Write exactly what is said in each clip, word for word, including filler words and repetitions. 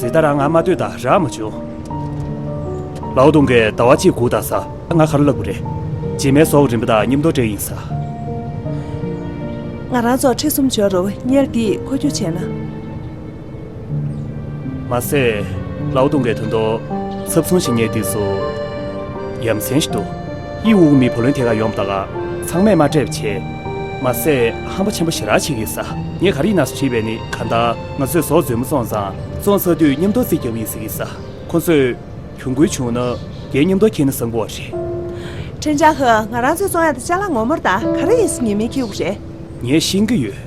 ཟེར་ད་རང་ང་མ་ལྟོས་ད་རག་མ་བྱུང་། ལའོ་ཏུང་གིས་ཟླ་བ་གཅིག་སྒུག་ད་ཟེར། ང་ག་རེ་ལབ་དགོས་རེད། རྗེས་མའི་གཟུགས་རིམ་པ་དང་མཉམ་དུ་སྤྲད་ཡིན་ཟེར། ང་རང་ཚོ་ཁྲི་གསུམ་འབྱོར་རུ་གཉེར་འདི་མཁོ་རྒྱུ་བྱས་ན། མ་ཟད། ལའོ་ཏུང་གིས་ད་དུང་ཚབ་ཚུང་བྱེད་མཁན་དེ་ཚོ་ཡ་མཚན་ཞིག་འདུག། དབྱི་འུ་མི་བུ་ལོན་དེ་ག་ཡོང་ད་ག་ཚང་མས་མ་སྤྲད་པ་བྱས། མ་ཟད་ཧམ་པ་ཆེན་པོ་ཞེ་དྲག་བྱེད་ཀྱི་ཟེར། ངས་ག་རེ་ཡིན་ན་ཟེར་དྲིས་པས་ནི། གང་ལྟར་ང་ཚོས་ཟོག་རྫུན་མ་བཙོངས་ཙང་བཙོང་ཚར་དུས་མཉམ་དུ་རྩིས་རྒྱག་གི་ཡིན་ཟེར་གྱི་ཟེར། ཁོ་ཚོས་གྱོང་གུན་བྱུང་ན་རྒྱན་མཉམ་དུ་འཁྱེར་ན་བཟང་པོ་རེད། ཁྲེན་ཅཱ་ཧེ། ང་རང་ཚོས་བཙོང་ཡག་དེ་ཅ་ལག་ངོ་མ་རེད་ད། ག་རེ་ཡིན་ཟེར་ངས་མི་འཁྱེར་དགོས་རེད། ངས་ཤེས་ཀྱི་ཡོད།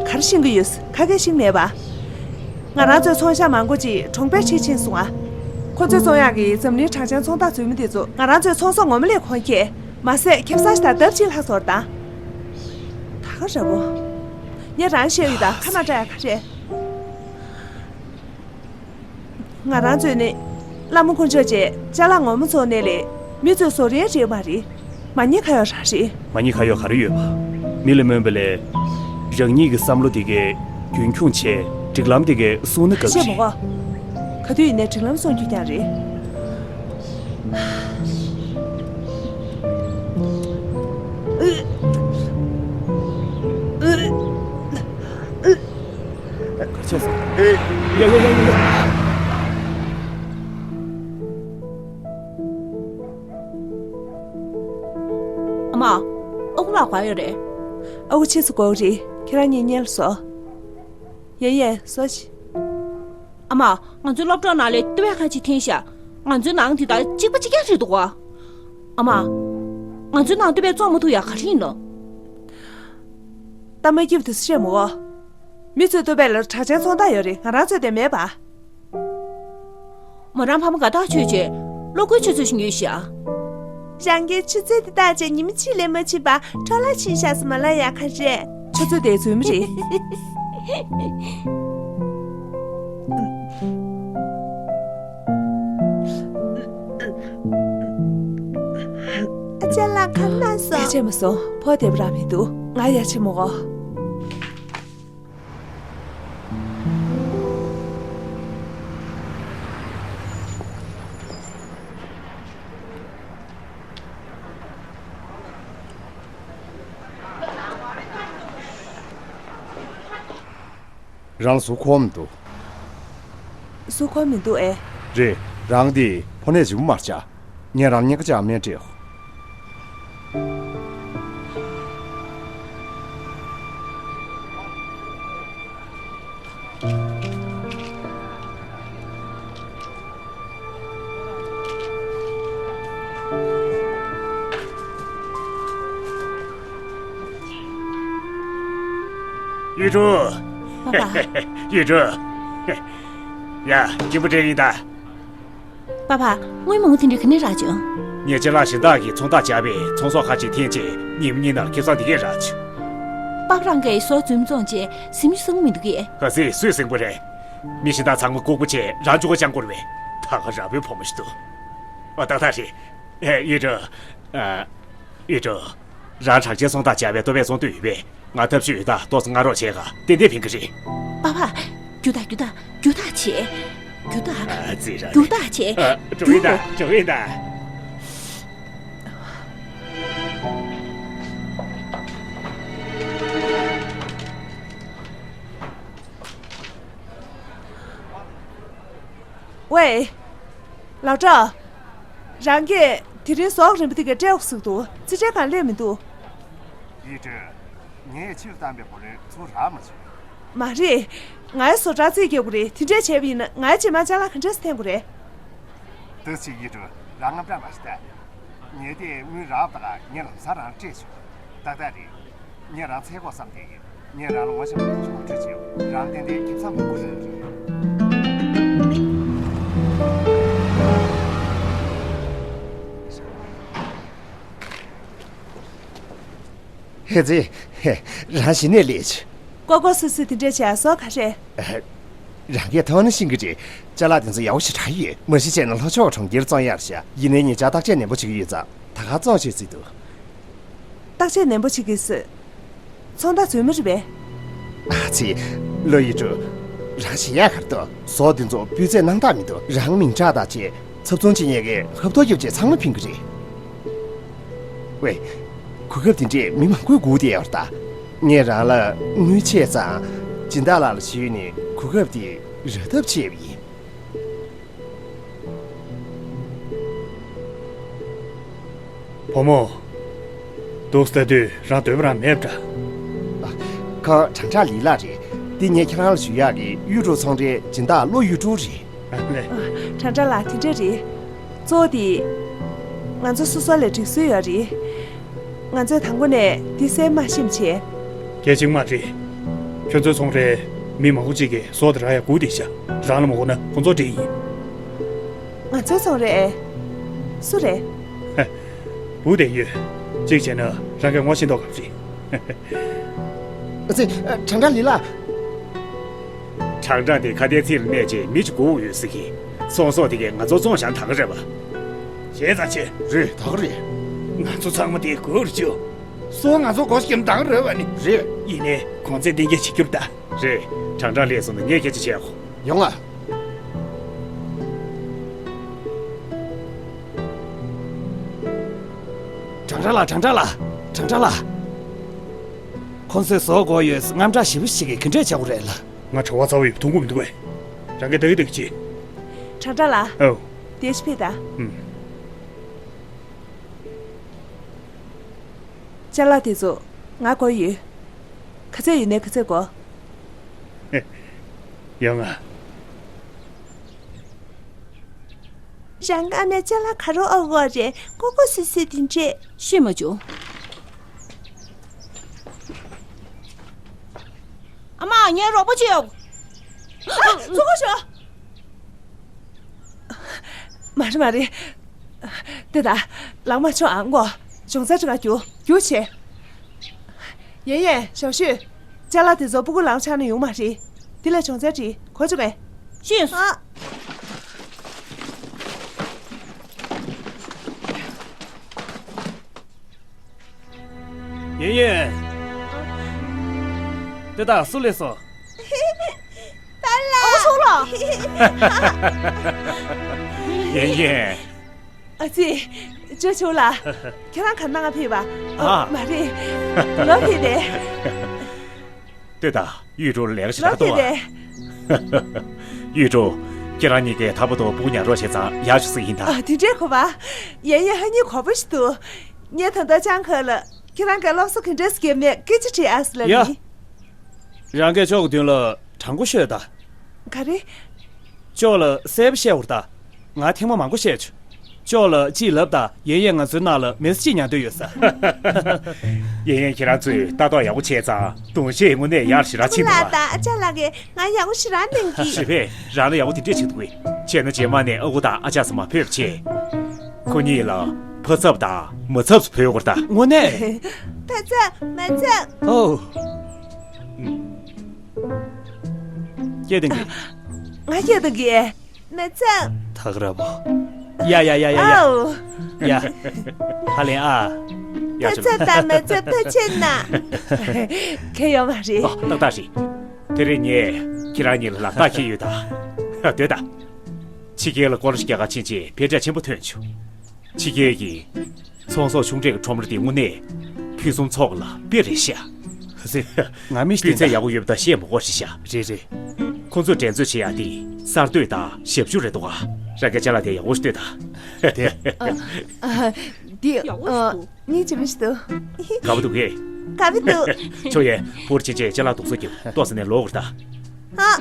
ག་རེ་ཤེས་ཀྱི་ཡོད། ཁ་སྐད་ཤེས་མེད་པ། ང་རང་ཚོའི་ཚོང་ཤག་མང་པོ་ཅིག་གྲོང་པའི་འཁྲིས་ཕྱིན་སོང་ང་། ཁོ་ཚོས་བཙོང་ཡག་གི་འཛམ་གླིང་གྲགས་ཅན་ཚོང་རྟགས་རྫུན་མ་དེ་ཚོ་ང་རང་ཚོའི་ཚོང་ཟོག་ངོ་མ་ལས་ཁོང་ཁྱེར། མ་ཟད་ཁེ་བཟང་ཞིག་དང་ལྡབ་གཅིག་ལྷག་བཟོ་རེད་ད། ད་ག་རེད་པོ། ངས་རང་བཤད་ཡོད་ད། ཁ་མ་གྲག་ཡག་ག་རེད། ང་རང་ཚོས་ནི་བླ་མ་དཀོན་མཆོག་བཅས་ཅ་ལག་ངོ་མ་བཙོང་ནས་ལས། མི་ཚོས་བཟོ་རན་རེད་མ་རེད། མ་ཉེས་ཁ་གཡོག་རང་རེད། མ་ཉེས་ཁ་གཡོག་ག་རེ་ཡོད་པ། མི་ལ་སྨོན་པ་ལས། རང་ཉིད་ཀྱི་བསམ་བློ་དེ་གས་རྒྱུན་འཁྱོངས་བྱས། སྒྲིག་ལམ་དེ་གས་སྲུང་ན་དགའ་གི་རེད། མོ་གོ། ག་དུས་ཡིན་ནའི་སྒྲིག་ལམ་སྲུང་རྒྱུ་རྐྱང་རེད། ག་ཆེ་སོང་། ཡ་ཡ་ཡ་ཡ་ཡ། ཨ་མ། ཨ་ཁུ་ལགས་ག་ཡོད་རེད། ཨ་ཁུ་ཕྱིས་སུ་དགོས་རེད། ཁྱེད་རང་གཉིས་གཉེར་སོ། ཡ་ཡ་སོ་ཞིག། ཨ་མ། ང་ཚོའི་སློབ་གྲོགས་ནང་ལ་ལྟོ་བས་ཁ་ཅིག་འཐེན་ཤག། ང་ཚོའི་ནང་དེ་དག་གཅིག་པ་གཅིག་རྐྱང་རེད་འདུག་ག། ཨ་མ། ང་ཚོའི་ནང་ལྟོ་བས་བཙོང་མ་ཐུབ་ཡག་ག་རེ་ཡིན་ནམ། ད་མ་སྐྱིད་པ་དེ་བཤད་མོ། མི་ཚོའི་ལྟོ་བས་ལ་གྲགས་ཅན་ཚོང་རྟགས་ཡོད་རེད། ང་རང་ཚོའི་དེ་མེད་པ། མོ་རང་ཕ་མ་དགའ་ཐག་ཆོད་བྱས། གློག་སྒུལ་ཆུ་ཚོད་ཞིག་ཉོས་ཤག། རང་གིས་ཆུ་ཚོད་དེ་དག་ཅིག་ཉི་མ་གཅིག་ལས་མ་ཕྱིན་པར་འཕྲོ་བརླག་ཕྱིན་ཤག་ཟེར་མ་ལབ་ཡག་ག་རེད། ཆུ་ཚོད་དེ་རྫུན་མ་རེད། ཨ་ཅག་ལགས་ག་རེ་གནང་སོང་། ཡ་བྱས་མ་སོང་། ཕོ་བདེ་པོ་རང་མི་འདུག། ང་ཡ་བྱེད་མི་དགོས། རང་ལ་གཟུགས་ཁོམ་མི་འདུག། གཟུགས་ཁོམ་མི་འདུག་ཨེ། རེད། རང་འདི་ཕོ་ནད་ལྗིད་པོ་མ་རེད་ཤག། ངས་རང་ལ་གཉན་ཁ་ཅན་སྨན་སྤྲད། ཡུས་ཀྲུང་། པ་ཕ། ཡུས་ཀྲུང་། ཡ། སྐྱིད་པོ་བསྡད་ཡིན་ད། པ་ཕ། དངུལ་མང་པོ་དེ་འདྲ་ག་ནས་རག་བྱུང་། ངས་ཅ་ལག་གཞན་དག་གི་ཚོང་རྟགས་བརྒྱབ་པས་ཚོང་ཟོག་ཁ་ཅིག་འཐེན་རྗེས་ཉིན་མོ་གཉིས་ནང་ཁེ་བཟང་འདི་གས་རག་བྱུང་། པ་ཕ་རང་གིས་ཟོག་རྫུན་བཙོང་རྗེས་སེམས་ཤུགས་བཟང་པོ་མི་འདུག་གས། ག་ཚོད་སུས་བཟང་པོ་རེད། མི་གཞན་དག་ཚང་མ་ལྐུགས་པ་བྱས་རང་གཅུང་པོ་བཅང་དགོས་རེད་པས། ད་ག་ར་བོའི་བུ་མོ་ཞིག་འདུག། ཨ། ཏག་ཏག་རེད། ཨེ། ཡུས་ཀྲུང་། ཨ། ཡུས་ཀྲུང་། རང་གྲགས་ཅན་ཚོང་རྟགས་བརྒྱབ་པའི་ལྟོ་བས་བཙོང་འདོད་ཡོད་པས། ང་ཐབས་ཤེས་ཡོད་ད། ཏོག་ཙམ་སྔ་རོགས་བྱས་ག། ཏན་ཏན་ཕན་གི་རེད། པ་ཕ། རྒྱུགས་དང་རྒྱུགས་དང་རྒྱུགས་དང་བྱེད། རྒྱུགས་དང་། ཨ་ཙི་ར། རྒྱུགས་དང་བྱེད། ཨ། འགྲོ་གི་ཡིན་ད། རྒྱུགས། འགྲོ་གི་ཡིན་ད། ཝེ། ལགས་གྲོགས། རང་གིས་དེ་རིང་ཟོག་རིན་པོ་དེ་ག་སྤྲད་འོག་ཟིག་འདུག། རྩིས་ཁྲའི་སྒང་སླེབས་མི་འདུག། ཡུས་ཀྲུང་། ངས་ཕྱིར་བཏང་པའི་བུ་ལོན་ཚུར་རག་མ་བྱུང་། མ་རེད། ངའི་བཟོ་གྲྭར་རྩིས་རྒྱག་དགོས་རེད། དེ་འདྲས་བྱས་པ་ཡིན་ན་ངའི་རྗེས་མ་ཅ་ལག་ག་འདྲས་སེ་འཐེན་དགོས་རེད། ཏོག་ཙམ། ཡུས་ཀྲུང་། རང་དངངས་སྐྲག་མ་བྱེད་ད། ངས་དེ་དངུལ་རག་པ་དང་ངས་ལམ་སང་རང་སྤྲད་བྱུང་། ཏག་ཏག་རེད། ངས་རང་འཚོལ་དགོས་བསམ་བསྡད་ཡོད། ངས་རང་ལ་ངོ་ཤེས་པ་ཐུག་ཆོག་འཕྲོད་བྱེད། རང་ཏན་ཏན་ཁེ་བཟང་མང་པོ་རག་གི་རེད། ཧེ་ཙི། ཧེ། རང་གཞི་ནས་ལས་བྱེད། ཀོ་ཀོ་སུ་སུ་དེ་འདྲས་བྱས་ཨ་ཟོ་ག་རེད། རང་གིས་མཐོང་ན་ཤེས་ཀྱི་རེད། ཅ་ལག་དེ་ཚོ་ཡག་པོ་ཞེ་དྲག་ཡོད། མ་གཞི་བྱས་ན་ལྷོ་ཕྱོགས་གྲོང་ཁྱེར་བཙོང་ཡག་རེད་ཤག། ཡིན་ནའི་ངེད་ཅག་བརྟག་དཔྱད་ནན་པོ་བྱེད་ཀྱི་ཡོད་ཙང་། ད་ག་བཙོང་བྱེད་རྩིས་འདུག། བརྟག་དཔྱད་ནན་པོ་བྱེད་ཀྱི་ཟེར། ཚོང་རྟགས་རྫུན་མ་རེད་པས། ཨ་ཙི། ལོ་ཡི་ཀྲུ། རང་ཞེ་ཡག་གར་དུ་ཟོག་འདི་ཚོ་སྤུས་ཚད་སྣང་དག་མི་འདུག་རང་མིང་གྲགས་དང་བཅས་ཚབ་ཚོང་བྱེད་མཁན་གྱི་ཧབ་ཐོབ་རྒྱབ་བྱས་ཚང་མ་ཕིང་གི་རེད། ཝེ། གོ་སྐབས་དེ་འདྲས་མི་མང་པོས་སྒུག་བསྡད་ཡོད་རེད་ད། ངས་རང་ལ་དངུལ་ཆད་ཙང་སྦྱིན་བདག་ལགས་ལ་ཞུས་ནས་གོ་སྐབས་དེ་རག་ཐབས་བྱས་པ་ཡིན། བུ་མོ། འདུག་ལྟ་དུས་རང་འདོད་པ་རང་མེད་པ་འདྲ། ཨ། ཁོང་བྱང་བྲག་ལི་ལགས་རེད། འདི་ངས་ཁྱེད་རང་ལ་ཞུ་ཡག་གི་གཡུ་འབྲུག་ཚོང་འབྲེལ་སྦྱིན་བདག་བློ་གཡུ་འབྲུག་རེད། ཨ་ལེ། བྱང་བྲག་ལགས་དེ་འདྲ་རེད། གཙོ་བོ་དེ། ང་ཚོ་སོ་སོ་ལ་སྒྲིག་སྲོལ་ཡོད་རེད། ང་ཚོས་དང་པོ་ནས་འདི་གསན་མ་ཤེས་བྱས། སྐད་ཅིག་མ་རེད། ཁྱོད་ཚོའི་ཚོང་རའི་མི་མང་པོ་ཅིག་གིས་ཟོག་དེ་རག་ཡག་སྒུག་བསྡད་ཤག་རང་ལ་མ་དགོས་ན་ཁོང་ཚོ་འདྲ་ཡིན། ང་ཚོའི་ཚོང་རའི། སུ་རེད། སྒུག་བསྡད་ཡོད། གཅིག་བྱས་ན་རང་གིས་ངོ་ཤེས་མདོག་ཁ་པོ་རེད། ཨ་ཙི། བྱང་བྲག་ལི་ལགས། བྱང་བྲག་དེ་ཁ་བརྡའི་ཚིག་ལ་གནས་རྗེས་མི་ཅིག་སྒུག་ཡོད་ཟེར་གི། ཚོང་ཟོག་དེ་གས་ང་ཚོ་བཙོང་བཞག་ད་ག་རེད་པ། བྱས་ཙང་བྱས། རེད། ད་ག་རེད། ང་ཚོ་ཚང་མ་དེ་སྒུག་རེ་བཅུག་སོ་ང་ཚོ་སྒོ་ཕྱེ་ད་ག་རེད་པ་ནི། རེད། ཡིན་ནའི་གོང་ཚད་གཏན་འཁེལ་བྱེད་རྒྱུ་རེད་ད། རེད། བྱང་བྲག་ལས་སོང་ན་ངས་སྐད་ཆ་བྱས་ཡོང་། ཡོང་ང་། བྱང་བྲག་ལགས། བྱང་བྲག་ལགས། བྱང་བྲག་ལགས། ཁོང་ཚོས་ཟོག་དགོས་ཡོད་ཟེར་དངངས་སྐྲག་ཞེ་པོ་ཞིག་གིས་ག་འདྲས་བྱ་དགོས་རེད་ལགས། ང་གྲྭ་པ་རྩ་བ་ཡོད་པ་མཐོང་གི་མི་འདུག་པས། རང་གིས་ལྟ་གི་ལྟ་གི་བྱེད། བྱང་བྲག་ལགས། ཨོ། དེ་ཞིག་ཕེབས་དང་། ཨུམ། ཅ་ལག་དེ་ཚོ་ང་དགོས་ཡོད། ག་ཚད་ཡོད་ནའི་ག་ཚད་དགོས། ཡོང་ང་། རང་ཨ་མས་ཅ་ལག་ག་རེ་ཨོ་གོ་རེད། ཀོ་ཀོ་སི་སི་དེ་འདྲས། ཤེས་མ་བྱུང་། ཨ་མ། ངའི་རོགས་པ་བྱེད། ཨ། ཚུར་ཤོག་མ་རེད་མ་རེད། དེ་ད། ལངས་མ་ཆོག་ཨ་མགོ། སྦྱོང་ཚར་ཅིག་ང་རྒྱུག་རྒྱུག་བྱེད། ཡན་ཡན། ཞའོ་ཤུས། ཅ་ལག་དེ་ཚོ་སྤུ་གུ་ལངས་ཆགས་ན་ཡོང་མ་རེད། དེ་ལ་སྦྱོང་ཚར་ཅིག་གོ་བཅུག་གས། ཤེས་སོང་། ཨ། ཡན་ཡན། དེ་ད་སུ་སླེབས་སོང་། པཱ་ལགས། ཨ་ཆོག་ལགས། ཡན་ཡན། ཨ་ཙི། ཅོ་ཆོག་ལགས། ཁྱེད་རང་ག་ནང་ང་ཕེབས་པ། ཨ། མ་རེད། ལོག་ཕེབས་ཏེ། ལྟོས་དང་། གཡུ་སྒྲོལ་ལས་ཀ་ཞེ་དྲག་ལོག་འདུག་ཕེབས་ཨ། ཏེ། གཡུ་སྒྲོལ། ཁྱེད་རང་གཉིས་ཀས་ད་བར་དུ་སྤུ་གུ་ཉར་རོགས་བྱས་ཙང་ཡག་ཤོས་ཤིག་ཡིན་ད། ཨ། དེ་འདྲས་གོ་བ། ཡན་ཡན་ཧ་ཉི་གོ་བ་ཞིག་འདུག་ངས་ད་ལྟ་ལྕང་ཁ་ལ་ཁྱེད་རང་གིས་སློབ་གསོ་ག་འདྲས་བརྒྱབ་མེད་སྐད་ཆ་དྲིས་ཨ་ཟེར་ལབ་ཡ། ཡིན། རང་གིས་ཅོག་གི་མདུན་ལ་དྲང་པོ་ཤོད་ད། ག་རེ། ཅོག་ལ་གསལ་པོ་བཤད་འོར་ད། ང་ཐེངས་མ་མང་པོ་བཤད་བྱུང་། ཅོག་ལ་ཅིག་ལབ་དང་། ཡན་ཡན་ང་ཚོའི་ནང་ལ་མི་ཚེ་གཅིག་ཉར་འདོད་ཡོད་ས། ཡན་ཡན་ཁྱེད་རང་ཚོས་ལྟ་རྟོག་ཡག་པོ་བྱས་ཙང་གདོང་ཤེས་དངོས་གནས་ཡག་ཞེ་དྲག་ཕྲུ་གུ་ཕྱིན་འདུག་ལགས་པ། དང་ཨ་ཅག་ལགས་ཀྱིས་ང་ཡག་པོ་ཞེ་དྲག་གནང་གི། ཞེ་པས་རང་ལ་ཡག་པོ་དེ་འདྲས་བྱེད་འདུག་གས། བྱས་ན་རྗེས་མ་ནས་ཨ་ཁུ་དང་ཨ་ཅག་ཚང་མ་ཕེབས་བྱས། ཁོ་གཉིས་ལ་ཕ་ཚབ་དང་མ་ཚབ་སུ་ཕུལ་དགོས་ད། དངོས་གནས། ཕ་ཚབ་མ་ཚབ། ཨོ། སྐད་གཏོང་གི། ང་སྐད་གཏོང་གི། མ་ཚབ། ཐག་ར་བོ། ཡ་ཡ་ཡ་ཡ་ཡ། ཨའོ། ཡ། ཧ་ལས་ཨ། ཡ། ཕ་ཚབ་དང་མ་ཚབ་ཕལ་ཆེར་ན། ཁྱད་ཡོད་མ་རེད། ཨ། ཏག་ཏག་རེད། དེ་རིང་ངས་ཁྱེད་རང་གཉིས་ལ་ལག་རྟགས་འཁྱེར་ཡོད་ད། སྡོད་ད། ཕྱི་རྒྱལ་ལ་སྐོར་ར་རྒྱག་གར་ཕྱིན་རྗེས་དཔེ་ཆ་ཆེན་པོ་ཐོན་བྱུང་། ཕྱི་རྒྱལ་གྱི་ཚོང་ཟོག་ཆུང་གྲས་ཀྱི་ཁྲོམ་ར་དེ་དངོས་གནས་ཕུན་སུམ་ཚོགས་ལ་དཔེ་རེད་ཤག་ཧ་སེ། ང་མི་ཤེས་སྤུས་ཚད་ད། ཡག་པོ་ཡོད་པ་ད་བཤད་མ་དགོས་རེད་ཤག་རེད་རེད། ཁོ་ཚོས་འགྲན་རྩོད་བྱེད་ཡག་དེ་གསར་གཏོད་དང་ཞབས་ཞུ་རེད་འདུག་ག་རང་གིས་ཅ་ལག་དེ་ཡག་པོ་ཞིག་ལྟོས་དང་། དེ། ཨ། ཨ། འདི། ཡག་པོ་ཞིག་འདུག་སྙིང་རྗེ་མོ་ཞིག་འདུག་ག་པར་འདུག་གས། ག་པར་འདུག་ཆོག་ཡས། བུར་ཕྱིན་ཆད་ཅ་ལག་དུག་སོ་རྒྱབ་ཏོག་ཙམ་ནས་ལོག་དགོས་རེད་ད། ཨ།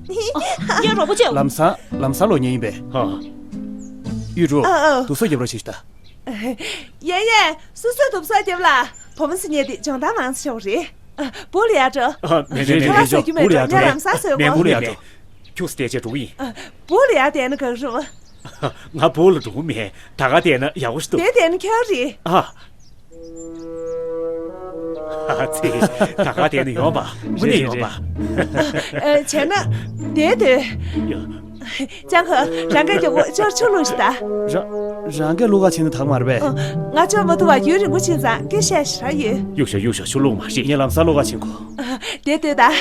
ངའི་རོགས་པ་བྱེད། ལམ་སང་། ལམ་སང་ལོག་མཁན་ཡིན་པས། ཧ། གཡུ་སྒྲོལ། ཨ་ཨ། དུག་སོ་རྒྱབ་རོགས་བྱེད་ཤིག་ད། ཡ་ཡ། སོ་སོས་དུག་སོ་རྒྱབ་ལ། བུ་མོ་ཟེར་མཁན་དེ་སྦྱོང་བརྡར་མང་ཙམ་བྱེད་དགོས་རེད། ཨ། བུ་ལ་ཡར་འགྲོ། ཨ། མེད་མེད་མེད་མེད། ཁྱོད་ལ་ཟེར་རྒྱུ་མེད་འགྲོ། བུ་ལ་ཡར་འགྲོ། ངས་ལམ་སང་བཟོས་མེད། བུ་ལ་ཡར་འགྲོ། ཁྱུག་ཙམ་བསྡད་བྱས་འགྲོ་གི་ཡིན། ཨ། བུ་ལ་ཡར་བསྡད་ན་གང་རུང་། ང་བུ་ལ་འགྲོ་གི་མེད། ད་ག་བསྡད་ན་ཡག་པོ་ཞིག་འདུག་དེ་བསྡད་ན་ཁྱོད་རེད། ཨ། ཨ་ཙི། ད་ག་བསྡད་ན་ཡོང་པ། དངོས་གནས་ཡོང་པ། རེད་རེད། ཨ། བྱས་ན། བསྡད་སྡོད། ཡ། ལྕང་ཁ། རང་གིས་མགྱོགས་པོ་ཅོག་ཆུ་བླུགས་ཤིག་ད། ར། རང་གིས་བླུག་ག་ཕྱིན་ན་དག་མ་རེད་པས། ཨ། ང་ཅོག་མ་ཐུབ་པ་རྒྱུན་རིང་པོ་ཕྱིན་ཙང་སྐད་ཆ་ཞེ་དྲག་ཡོད། གཡུག་ཤོག་གཡུག་ཤོག་ཤུགས་བླུག་མ་རེད། ངས་ལམ་སང་བླུག་ག་ཕྱིན་གོ། དེ་ལྟོས་དང་།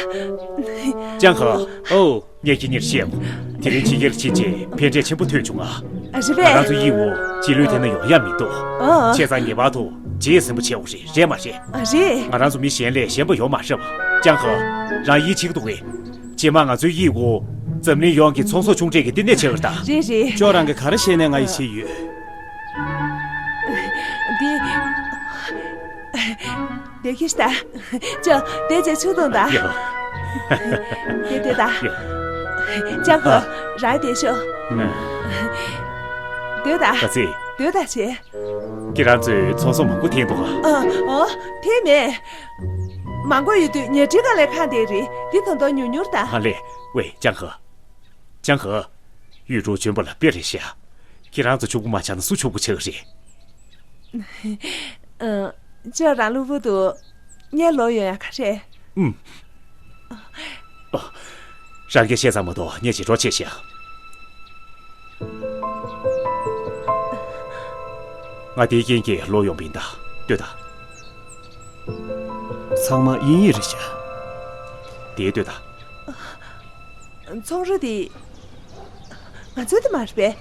ཅང་ཧོ། ཨོ། ངས་ཁྱེད་གཉིས་བཤད་གོ། དེ་རིང་ཕྱི་རྒྱལ་ཕྱིན་རྗེས་ཕན་འབྲས་ཆེན་པོ་ཐོན་བྱུང་ང་། ཨ། རེད་པས། ང་རང་ཚོ་དབྱིན་ཝུའུ་རྗེས་ལུས་དེ་ན་ཡོང་ཡ་མི་འདུག་ཨ། བྱས་ཙང་ངེས་པར་དུ་རྗེས་ཟིན་པོ་བྱེད་དགོས་རེད། རེད་མ་རེད། ཨ། རེད། ང་རང་ཚོ་མི་གཞན་ལས་གཞན་པ་ཡོད་མ་རེད་པ། ཅང་ཧོ། རང་ཡིད་ཆེས་ཀྱི་འདུག་གས། རྗེས་མ་ང་ཚོའི་དབྱིན་ཝུའུ་འཛམ་གླིང་ཡོངས་ཀྱི་ཚོང་ཟོག་ཆུང་གྲས་ཀྱི་བསྟི་གནས་བྱེད་པར་གདའ། རེད་རེད། ཁྱོད་རང་གིས་ག་རེ་བཤད་ནའི་ང་ཡིད་ཆེས་ཡོད། འདི། བདེ་སྐྱིད་ད། ཅོ། བདེ་ཅེ་ཆུ་དང་ད། ཡོ། བདེ་བདེ་ད། ཡོ། ཅང་ཧོ། ཨ། རང་བདེ་ཤོག་ཨ། སྡོད་ད། ག་ཚོད། སྡོད་ད་བྱེད། ཁྱེད་རང་ཚོས་ཚོང་ཟོག་མང་པོ་འཐེན་འདུག་ག་ཨ། ཨོ། འཐེན་མེད། མང་པོ་ཡོད་དུས་ཉལ་ཁྲིའི་སྒང་ལ་ཁེངས་བསྡད་རེད། འདི་ད་དུང་ཉུང་ཉུང་རེད་ད། ཨ་ལས། ཝེ། ཅང་ཧོ། ཅང་ཧོ། ཡུས་ཀྲུའུ་འཇོན་པ་ལ་དཔེ་རེད་ཤག་ཁྱེད་རང་ཚོ་ཕྱུག་པོ་མ་ཆགས་ན་སུ་ཕྱུག་པོ་ཆགས་རེད། ཨ། ཅོ་རང་གློ་བུར་དུ་ངའི་ལོག་ཡོང་ཡ་ག་རེ། ཨུམ། ཨ། རང་གིས་བཤད་ཙམ་མ་གཏོགས་ངས་ཅི་འདྲ་བྱས་ཤག་ང་དེའི་རྐྱེན་གྱིས་ལོག་ཡོང་པ་ཡིན་ད། ལྟོས་དང་། ཚང་མ་དབྱིན་ཡིག་རེད་ཤག་དེ་ལྟོས་དང་། ཚོང་ར་དེ་ང་ཚོའི་དེ་མ་རེད་པས།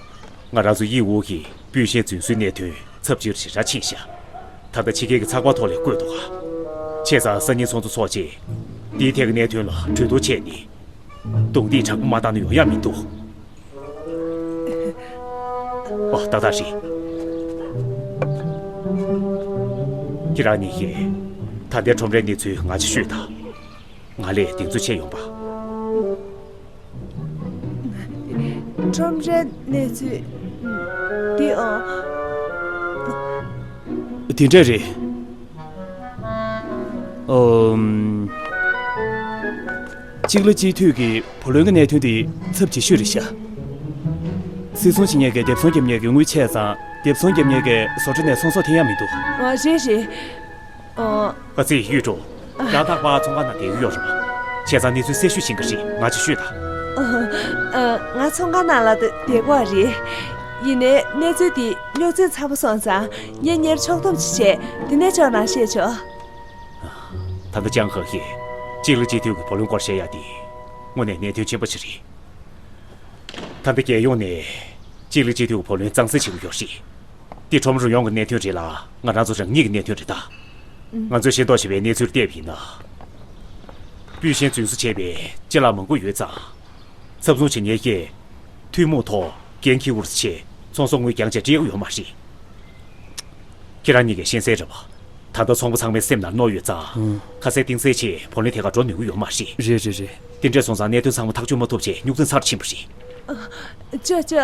ང་རང་ཚོ་དབྱིན་ཝུའུ་གི་སྤུས་ཞན་རྫུན་བཟོའི་གནད་དོན་ཚབས་ཆེ་རུ་ཞེ་དྲག་ཕྱིན་ཤག་ད་ལྟ་ཕྱི་རྒྱལ་གྱི་ཚགས་པར་ཐོག་ལ་བཀོད་འདུག་ག་བྱས་ཙང་སང་ཉིན་ཚོགས་གཙོ་ཚོགས་རྗེས་འདིའི་ཐད་ཀྱི་གནད་དོན་ལ་གྲོས་བསྡུར་བྱས་ནས། རྡུང་རྡེག་དྲག་པོ་མ་བཏང་ན་ཡོང་ཡ་མི་འདུག་ཨ། ཏག་ཏག་རེད། ཁྱེད་རང་གཉིས་ཀས་ད་ལྟའི་ཁྲོམ་རའི་གནས་ཚུལ་ང་ཚོར་ཤོད་དང་། ང་ལ་གདེང་ཚོད་བྱས་ཡོང་པ། ཁྲོམ་རའི་གནས་ཚུལ། འདི། ཨོ། དེ་འདྲས་རེད། ཨོམ། གཅིག་ལ་གཅིག་མཐུད་ཀྱི་བུ་ལོན་གྱི་གནད་དོན་དེ་ཚབས་ཆེ་ཤོས་རེད་ཤག་སིལ་ཚོང་བྱེད་མཁན་གྱིས་སྡེབ་ཚོང་རྒྱབ་མཁན་གྱི་དངུལ་ཆད་ཙང་སྡེབ་ཚོང་རྒྱབ་མཁན་གྱིས་བཟོ་གྲྭ་ནས་ཚོང་ཟོག་འཐེན་ཡ་མི་འདུག་ཨ། རེད་རེད། ཨ། ཨ་ཙི། ཡུས་ཀྲུའུ། རང་རྟག་པར་ཚོང་ཁང་ནང་བསྡད་ཀྱི་ཡོད་རེད་པ། བྱས་ཙང་གནས་ཚུལ་གསལ་ཞུ་ཞུ་གི་རེད། ང་ཚོར་ཤོད་དང་། ཨ། ང་ཚོང་ཁང་ནང་ལ་བསྡད་ཀྱི་ཡོད་རེད། ཡིན་ནའི་གནས་ཚུལ་འདི་རྙོག་འཛིང་ཚ་པོ་སོང་ཙང་ངས་སྔོན་ཕྱོགས་བསྡོམས་ཅིག་བྱས། དེ་ནས་ཁྱོད་རང་བཤད་ཆོག་ད་ལྟ་ཅང་ཧོ་ཡིས་གཅིག་ལ་གཅིག་མཐུད་ཀྱི་བུ་ལོན་སྐོར་བཤད་ཡ་དེ་དངོས་གནས་གནད་དོན་ཆེན་པོ་ཞིག་རེད། ད་ལྟ་རྒྱལ་ཡོངས་ནས་གཅིག་ལ་གཅིག་མཐུད་ཀྱི་བུ་ལོན་གཙང་སེལ་བྱེད་ཀྱི་ཡོད་རེད། འདི་ཁྲོམ་ར་ཡོངས་ཀྱི་གནད་དོན་རེད་ལ། ང་རང་ཚོ་རང་ཉིད་ཀྱི་གནད་དོན་རེད་ད། ང་ཚོས་ཤེས་རྟོགས་བྱས་པའི་གནས་ཚུལ་བལྟས་པ་ཡིན་ན། སྤུས་ཞན་རྫུན་བཟོ་བྱས་པའི་ཅ་ལག་མང་པོ་ཡོད་ཙང་། ཚབ་ཚོང་བྱེད་མཁན་གྱིས་ཐུན་མོང་ཐོག་འགན་འཁྱེར་དགོས་ཆེད་ཚོང་ཟོག་དངུལ་འགྱངས་བྱས་སྤྲད་ཀྱི་ཡོད་མ་རེད། ཁྱེད་རང་གཉིས་ཀས་ཤེས་གསལ་རེད་པ། ད་ལྟ་ཚོང་པ་ཚང་མའི་སེམས་ནང་རྣོ་ཡོད་ཙང་། ཨང་། ཁ་གསལ་གཏིང་གསལ་བྱས་བུ་ལོན་དེ་གར་འགྲོ་ནུས་ཀྱི་ཡོད་མ་རེད། རེད་རེད་རེད། དེ་འདྲས་སོང་ཙང་གནད་དོན་ཚང་མ་ཐག་གཅོད་མ་ཐུབ་བྱས་རྙོག་འཛིང་ཚ་རུ་ཕྱིན་པ་རེད། ཅོ་ཅོ།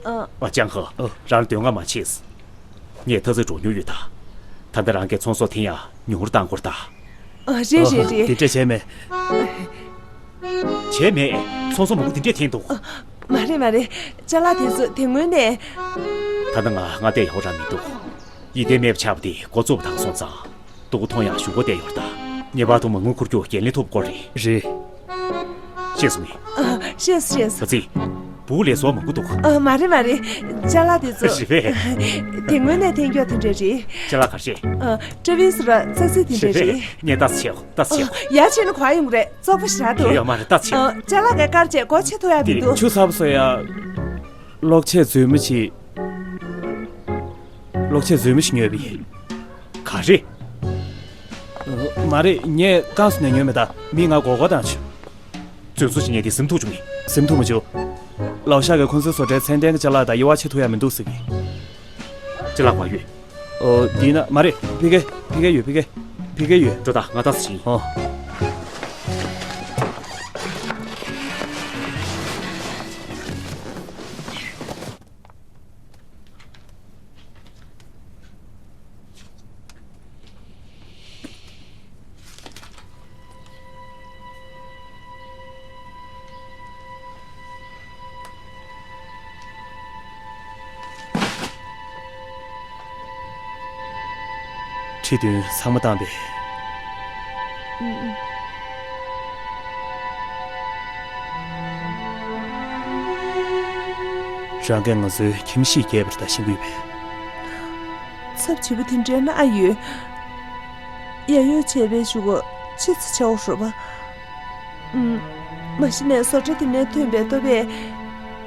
ཨ། ཨ། ཅང་ཧོ། ཨ། རང་ལ་འདོད་རྔམ་མ་བྱེད། ངས་ཐ་ཚིག་འགྲོ་མྱོང་ཡོད་ད། ད་ལྟ་རང་གིས་ཚོང་ཟོག་འཐེན་ཡ་ཉུང་རུ་བཏང་དགོས་རེད་ད། ཨ། རེད་རེད་རེད། དེ་འདྲས་བྱས་མེད། བྱས་མེད། ཚོང་ཟོག་མང་པོ་དེ་འདྲས་འཐེན་འདུག་མ་རེད་མ་རེད། ཅ་ལག་དེ་ཚོ་དེ་སྔོན་ནས། ད་ལྟ་ང་སྔ་བལྟས་ཡག་པོ་རང་མི་འདུག་ཡིད་བརྟན་མེད་པ་ཆགས་པ་དེ་འགོ་བཙུགས་པ་དང་སོང་ཙང་། སྡུག་པོ་མཐོང་ཡག་ཞུ་སྒོ་བལྟས་ཡོད་རེད་ད། ངེས་པར་དུ་མ་དངུལ་འཁོར་རྒྱུ་འགན་ལེན་ཐུབ་དགོས་རེད། རེད། ཤེས་སོང་ངས། ཨ། ཤེས་སོང་ཤེས་སོང་། ད་ཙི། སྦུག་ལས་བཟོ་མང་པོ་འདུག་ཨ། མ་རེད་མ་རེད། ཅ་ལག་དེ་ཚོ། རེད་པས། དེ་སྔོན་ནས་འཐེན་རྒྱུ་དེ་འདྲས་རེད། ཅ་ལག་ག་རེ་རེད། ཨ། ཀྲ་བིས་ར་ཙག་ཙིག་དེ་འདྲས་རེད། རེད་པས། ངས་ལྟ་ཙམ་བྱས། ལྟ་ཙམ་བྱས། ཡར་ཕྱིན་ན་ག་པར་ཡོང་གི་རེད། བཙོག་པ་ཞེ་དྲག་འདུག་ཡོད་ཡོད་མ་རེད། ལྟ་ཙམ་བྱས། ཨ། ཅ་ལག་གི་དཀར་ཆས་སྒོ་ཕྱེ་ཐུབ་ཡ་མི་འདུག་ཆུ་ཚ་པོ་བཟོ་ཡ། གློག་ཆས་རྫུན་མ་ཅིག་གློག་ཆས་རྫུན་མ་ཞིག་ཉོས་པ་ཡིན། ག་རེ། ཨ། མ་རེད། ངས་ཀན་སུའུ་ནས་ཉོས་མེད་ད། མིས་ང་མགོ་སྐོར་བཏང་བྱུང་། རྫུན་བཟོ་བྱེད་མཁན་དེ་ཟིན་ཐུབ་བྱུང་ངས། ཟིན་ཐུབ་མ་བྱུང་། ལའོ་ཤ་གིས་ཁོང་ཚོའི་བཟོ་གྲྭའི་ཚད་ལྡན་གྱི་ཅ་ལག་དང་དབྱེ་བ་ཕྱེ་ཐུབ་ཡ་མི་འདུག་ཟེར་གི། ཅ་ལག་ག་པར་ཡོད། ཨོ། འདི་ན་མ་རེད། ཕ་གི། ཕ་གི་ཡོད། ཕ་གི། ཕ་གི་ཡོད། འགྲོ་ད། ང་ལྟ་ཙམ་བྱེད་ཡིན། ཨོ། ཁྲི་བདུན་ཚང་མ་བཏང་པས། རང་གིས་ང་ཚོའི་ཁྱིམ་གཞིས་བརྒྱབ་པ་རེད་ད། ཤེས་ཀྱི་ཡོད་པས། ཚབས་ཆེ་པོ་དེ་འདྲའི་གནང་ཡོད། ཡ་ཡོ་བྱས་པའི་གཞུག་གུ་ཕྱི་ཚེ་ཆེ་བོ་ཧྲུལ་པོ། ཨུམ། མ་གཞི་ནས་བཟོ་གྲྭ་དེ་ནས་ཐོན་པའི་ལྟོ་ཕད།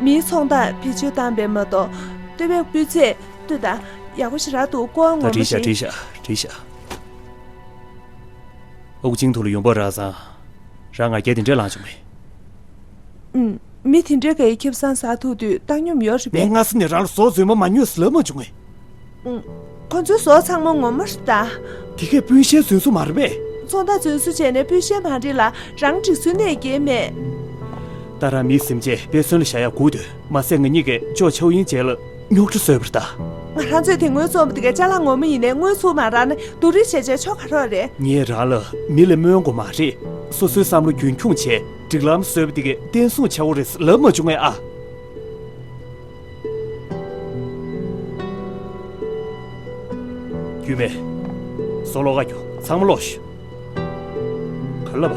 མིའི་ཚོང་རྟགས་བེད་སྤྱོད་བཏང་པས་མ་གཏོགས་ལྟོ་ཕད་སྤུས་ཚད་ལྟོས་དང་། ཡག་པོ་ཞེ་དྲག་འདུག་ཀོ་ཨ་ངོ་མ་བྲིས་ཤག་བྲིས་ཤག་བྲིས་ཤག་ཨོ་ཅིང་ཐུ་ལ་ཡོང་འབབ་རག་ཙང་། རང་ང་རྒྱལ་དེ་འདྲས་ལངས་བྱུང་མེད། ཨུམ། མི་དེ་འདྲས་ཀྱིས་ཁེ་བཟང་ཟ་ཐུབ་དུས་བཏང་སྙོམས་ཡོད་རེད་པས། ངས་སྔ་ས་ནས་རང་ལ་ཟོག་རྫུན་མ་མ་ཉོས་ཟེར་ལབ་མ་བྱུང་ངས། ཨུམ། ཁོ་ཚོའི་ཟོག་ཚང་མ་ངོ་མ་རེད་ད། དེ་གས་སྤུན་བཤལ་རྫུན་བཟོ་མ་རེད་པས། ཚོང་རྟགས་རྫུན་བཟོ་བྱས་ནས་སྤུན་བཤལ་མ་རེད་ལ། རང་སྒྲིག་སྲོལ་གནས་ཀྱི་མེད། ད་རང་མིའི་སེམས་ཅན་དཔེ་མཚོན་ལ་བཞག་ཡག་སྒུག་སྡོད། མ་ཟད་ང་གཉིས་ཀྱིས་ཅོ་ཆའོ་ཡིན་རྗེས་ལ་རྙོག་དྲ་བཟོས་པ་རེད་ད། ང་རང་ཚོས་དེ་སྔོན་བཙོང་པ་དེ་གའི་ཅ་ལག་ངོ་མ་ཡིན་ནའི་དངུལ་ཚུར་མ་རག་ན་སྡུག་རུས་བྱས་བྱས་ཆོ་ག་རོགས་རེད། ངས་རང་ལ་མི་ལ་སྨོན་དགོས་མ་རེད། སོ་སོའི་བསམ་བློ་རྒྱུན་འཁྱོངས་བྱས་སྒྲིག་ལམ་བཟོས་པ་དེ་གའི་བརྟན་སྲུང་བྱ་དགོས་རེད་ལབ་མ་བྱུང་ངས་ཨ། རྒྱུས་མེད། སོ་ལོག་ག་རྒྱུ་ཚང་མ་ལོག་ཤོག་ག་ལ་བ།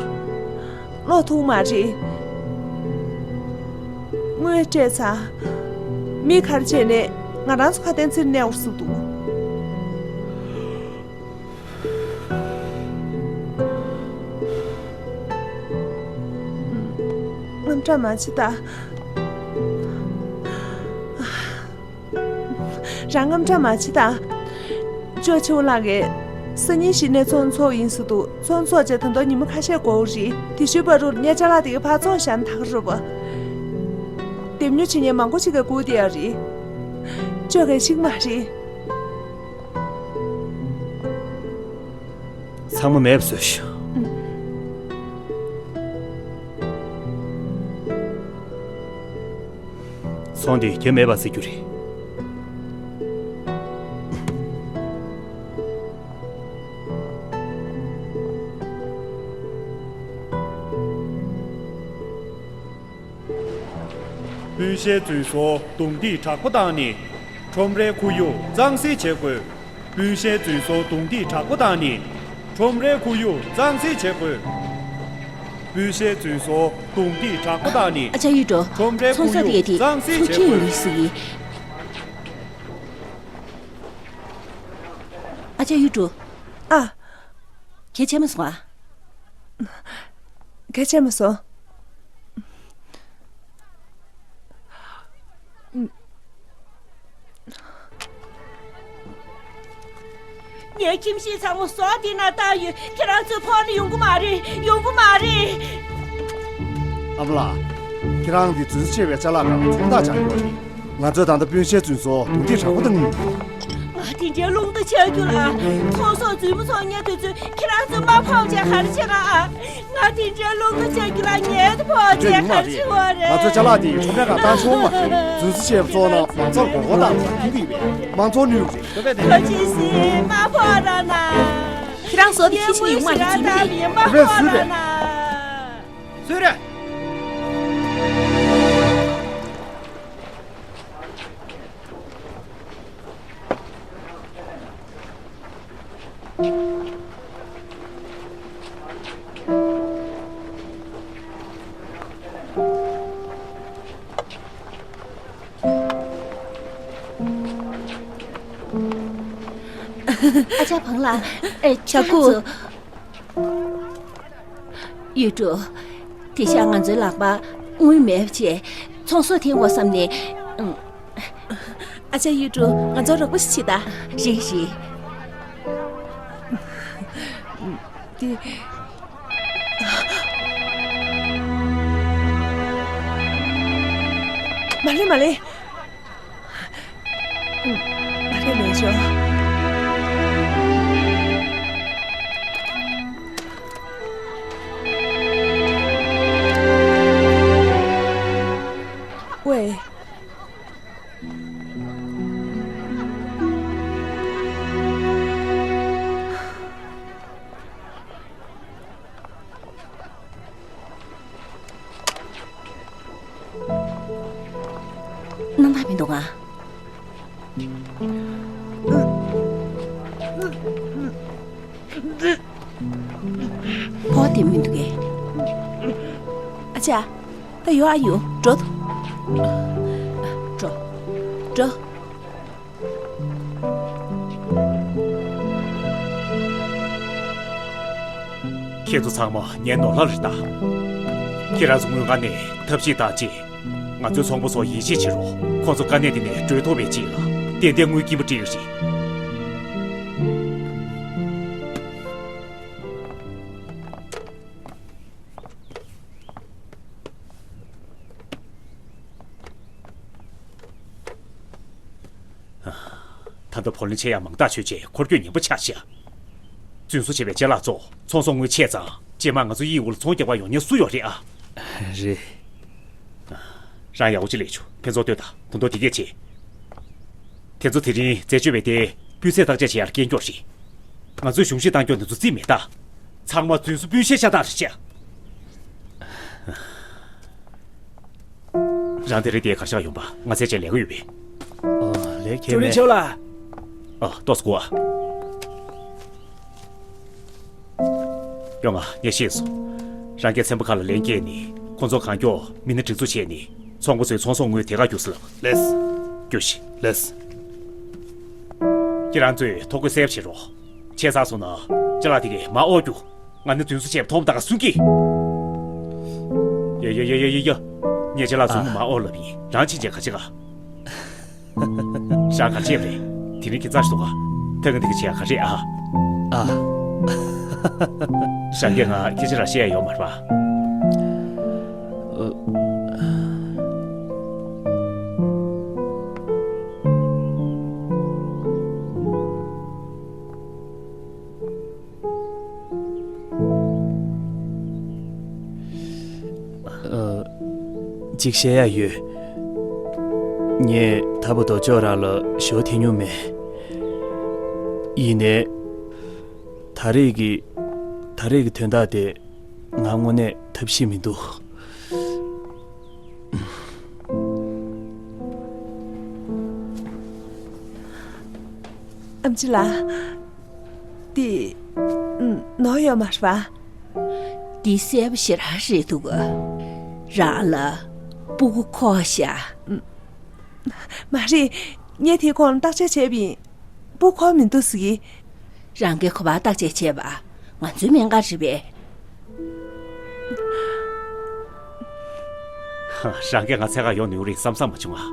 ལོག་ཐུབ་མ་རེད། དངུལ་སྤྲད་ཚར། མི་ག་རེ་བྱས་ནས་ང་རང་ཚོ་ཁ་དན་ཚིར་གནས་བར་སུ་འདུག་དངངས་སྐྲག་མ་བྱེད་ད། རང་དངངས་སྐྲག་མ་བྱེད་ད། ཅོ་ཆེ་བོ་ལགས་ཀྱིས་སང་ཉིན་གཞི་ནས་ཚོང་ཚོགས་ཡིན་ཟེར་འདུག་ཚོང་ཚོགས་བྱས་ད་དུང་ཉི་མ་ཁ་ཤས་འགོར་བ་རེད། དེ་ཤུལ་བར་དུ་ངས་ཅ་ལག་དེ་གའི་ཕར་བཙོང་བཞག་ན་ད་ག་རེད་པ། འདེམས་ཉོ་བྱེད་མཁན་མང་པོ་ཞིག་གིས་སྒུག་བསྡད་ཡོད་རེད། ཅོ་གིས་ཤེས་ཀྱི་མ་རེད། ཚང་མ་མེད་པ་བཟོས་ཤག་ཚོང་འདི་རྒྱུ་མེད་པ་ཟེར་རྒྱུ་རེད། སྤུན་བཤལ་རྫུན་བཟོ་རྡུང་རྡེག་དྲག་པོ་བཏང་ནས་ཁྲོམ་རའི་ཁོར་ཡུག་གཙང་སེལ་བྱེད་དགོས། སྤུན་བཤལ་རྫུན་བཟོ་རྡུང་རྡེག་དྲག་པོ་བཏང་ནས་ཁྲོམ་རའི་ཁོར་ཡུག་གཙང་སེལ་བྱེད་དགོས། སྤུན་བཤལ་རྫུན་བཟོ་རྡུང་རྡེག་དྲག་པོ་བཏང་ནས་ཨ་ཅག་གཡུ་སྒྲོན། ཁྲོམ་རའི་ཚོང་ཁོར་ས་ཡུག་དེ་གཙང་སེལ་ཚུར་བྱེད་ཁྱེར་ཡོང་དགོས། ཨ་ཅག་གཡུ་སྒྲོན། ཨ། གལ་ཆེ་མ་སོང་ཨ། གལ་ཆེ་མ་སོང་། ངའི་ཁྱིམ་གཞིས་ཚང་མ་ཟོག་དེ་ནང་བཏང་ཡོད། ཁྱེད་རང་ཚོས་ཕོག་ན་ཡོང་གི་མ་རེད། ཡོང་གི་མ་རེད། ཨ་མ་ལགས། ཁྱེད་རང་གིས་རྫུན་བཟོ་བྱས་པའི་ཅ་ལག་སྒང་ལ་ཚོང་རྟགས་སྦྱར་ཡོད་རེད། ང་ཚོས་ད་ལྟ་སྤུན་བཤལ་རྫུན་བཟོ་རྡུང་རྡེག་དྲག་པོ་བཏང་གི་ཡོད། ང་དེ་འདྲའི་རླུང་རྟ་ཆག་རྒྱུ་ལ། ཚོང་ཟོག་རྫུན་མ་འཚོང་མཁན་དེ་ཚོས་ཁྱེད་རང་ཚོ་མ་ཕོག་བྱས་ག་རེ་བྱེད་ག་ཨ། ང་དེ་འདྲའི་རླུང་རྟ་ཆག་རྒྱུ་ལ་ངའི་དེ་ཕོག་བྱས་ག་རེ་བྱེད་དགོས་རེད། ང་ཚོས་ཅ་ལག་དེ་ཁྲོམ་རའི་ནང་བཏང་ཆོག་མ་རེད། རྫུན་བཟོ་བྱས་པ་ཚོ་ནང་མང་ཚོགས་མགོ་སྐོར་བཏང་ཐུབ་ཀྱི་ཡོད་པས་མང་ཚོགས་གནོད་ཀྱི་རེད། ཁ་ཅིག་སི་མ་ཕོག་ར་ན། ཁྱེད་རང་ཚོ་དེ་ཁྱི་ཤིང་ཡོང་མ་རེད། རྫུན་མ་རེད། མ་ཕོག་ར་ན། སུ་རེད། ཨ་ཅག་བང་ལ། ཨེ། ཆ་ཁུ། གཡུ་སྒྲོན། དེང་སང་ང་ཚོའི་ལག་པར་དངུལ་མེད་པ་བྱས། ཚོང་ཟོག་འཐེན་དགོས་བསམ་ནས། ཨ་ཅག་གཡུ་སྒྲོན། ང་ཚོར་རོགས་པ་ཞིག་བྱེད་དང་། རེད་རེད། འདི། མ་ལེ་མ་ལེ། ཨུམ། ང་རས་ལས་ཆོག་ཝེ། སྣང་དག་མི་འདུག་ཨ། ཕོག་དེ་མི་འདུག་གས། ཨ་ཅག་ད་ཡོང་ཨ་ཡོང་། འགྲོ། འགྲོ། འགྲོ། ཁྱེད་ཚོ་ཚང་མ་ངའི་ནོར་ལྷ་རེད་ད། ཁྱེད་རང་ཚོ་དངུལ་ཁང་ནས་ཐབས་ཤེས་བཏང་རྗེས། ང་ཚོའི་ཚོང་པ་ཚོར་ཡིད་ཆེས་བྱེད་རོགས། ཁོང་ཚོ་དཀའ་གནད་འདི་ནས་སྒྲོལ་ཐུབ་པའི་ཆེད་ལ་ཏན་ཏན་དངུལ་སྐྱིན་པ་སྤྲད་ཡོད་རེད། ད་ལྟ་བུ་ལོན་ཆེ་ཡང་མང་དག་ཆོད་ཆེད་འཁོར་སྐྱོད་ཉེན་པོ་ཆགས་ཤག་རྫུན་བཟོ་བྱས་པའི་ཅ་ལག་ཚོ་ཚོང་ཟོག་དངུལ་ཆད་ཙང་རྗེས་མ་ང་ཚོ་གཡས་གཡོན་ལ་ཚོང་རྒྱག་པར་ཡོང་མཁན་སུ་ཡོད་རེད་ཨ། རེད། རང་ཡག་པོ་ཅིག་ལས་བྱུང་། ཕན་ཚུན་ལྟོས་དང་། ད་དུང་དེ་གས་བྱེད། དེ་ཚོ་དེ་རིང་འཛད་སྤྱོད་པས་དེ་སྤུས་ཚད་བརྟག་དཔྱད་བྱེད་ཡར་སྐྱེལ་རྒྱུ་རེད། ང་ཚོས་གཞུང་བཞེས་བཏང་རྒྱུ་འདི་ཚོ་རྩིས་མེད་ད། ཚང་མ་རྫུན་བཟོ་སྤུས་ཤེས་ཤ་སྟག་རེད་ཤག་རང་དེ་རིང་དེ་གར་ཆགས་ཡོང་པ་ང་ཚོའི་ཆེད་ལས་ཀ་ཡོད་པས། ཨ། ལས་ཀྱི་ཀྲུའུ་རིན་མེད། ཆོས་ལགས། ཨ། ཏོག་ཙམ་སྒུག་ཨ། ཡོང་ང་། ངས་ཤེས་སོང་། རང་གིས་ཚན་པ་ཁག་ལ་ལན་བསྐྱལ་ནས་ཁོང་ཚོ་གང་མགྱོགས་མི་སྣ་སྒྲིག་འཛུགས་བྱས་ནས་ཚོང་པ་ཚོའི་ཚོང་ཟོག་དངུལ་དེ་གར་བསྐྱུར་ཟེར་ལབ། ལགས། རྒྱུགས་ཤིག་ལགས། ཁྱེད་རང་ཚོས་ཐོ་འགོད་གསལ་པོ་བྱེད་རོགས། ཆད་ཚར་སོང་ན་ཅ་ལག་དེ་གས་མར་དབོར་རྒྱུ། ང་ནི་རྫུན་བཟོ་བྱས་པ་མཐོང་མ་ཐག་ག་སུན་གི། ཡ་ཡ་ཡ་ཡ་ཡ་ཡ། ངས་ཅ་ལག་རྫུན་མ་མར་དབོར་ལབ་ཡིན། རང་ཕྱིན་ཆད་ག་བྱེད་ག་རང་ག་བྱེད་རེད། དེ་རིང་ཁྱེད་རྩར་སོང་ག་ད་གིན་དེ་ག་བྱེད་ཡ་ག་རེད་ཨ། ཨ། རང་གིས་ང་སྐད་ཆ་རང་བཤད་ཡ་ཡོད་མ་རེད་པ། ཨ། གཅིག་བཤད་ཡ་ཡོད། ངས་ད་བར་དུ་ཅོག་རང་ལ་ཞོ་འཐེན་མྱོང་མེད། ཡིན་ནའི། ད་རེས་ཀྱི། ད་རེས་ཀྱི་དོན་དག་དེ་ང་དངོས་གནས་ཐབས་ཤེས་མི་འདུག་ཨམ་ཆི་ལགས། འདི། ནོར་ཡོད་མ་རེད་པ། འདི་གསལ་པོ་ཞེ་དྲག་རེད་འདུག་རང་ལ་སྤུ་གུ་འཁོར་ཤག་མ་རེད། ངས་དེའི་སྐོར་བརྟག་དཔྱད་བྱས་པ་ཡིན། སྤུ་གུ་འཁོར་མི་འདུག་ཟེར་གི། རང་གིས་ག་པར་བརྟག་དཔྱད་བྱས་པ། ང་ཚོའི་སྨན་ཁང་རེད་པས། རང་གིས་ང་འཚོལ་གར་ཡོང་ནུས་རེད་བསམ་བསམ་མ་བྱུང་ང་།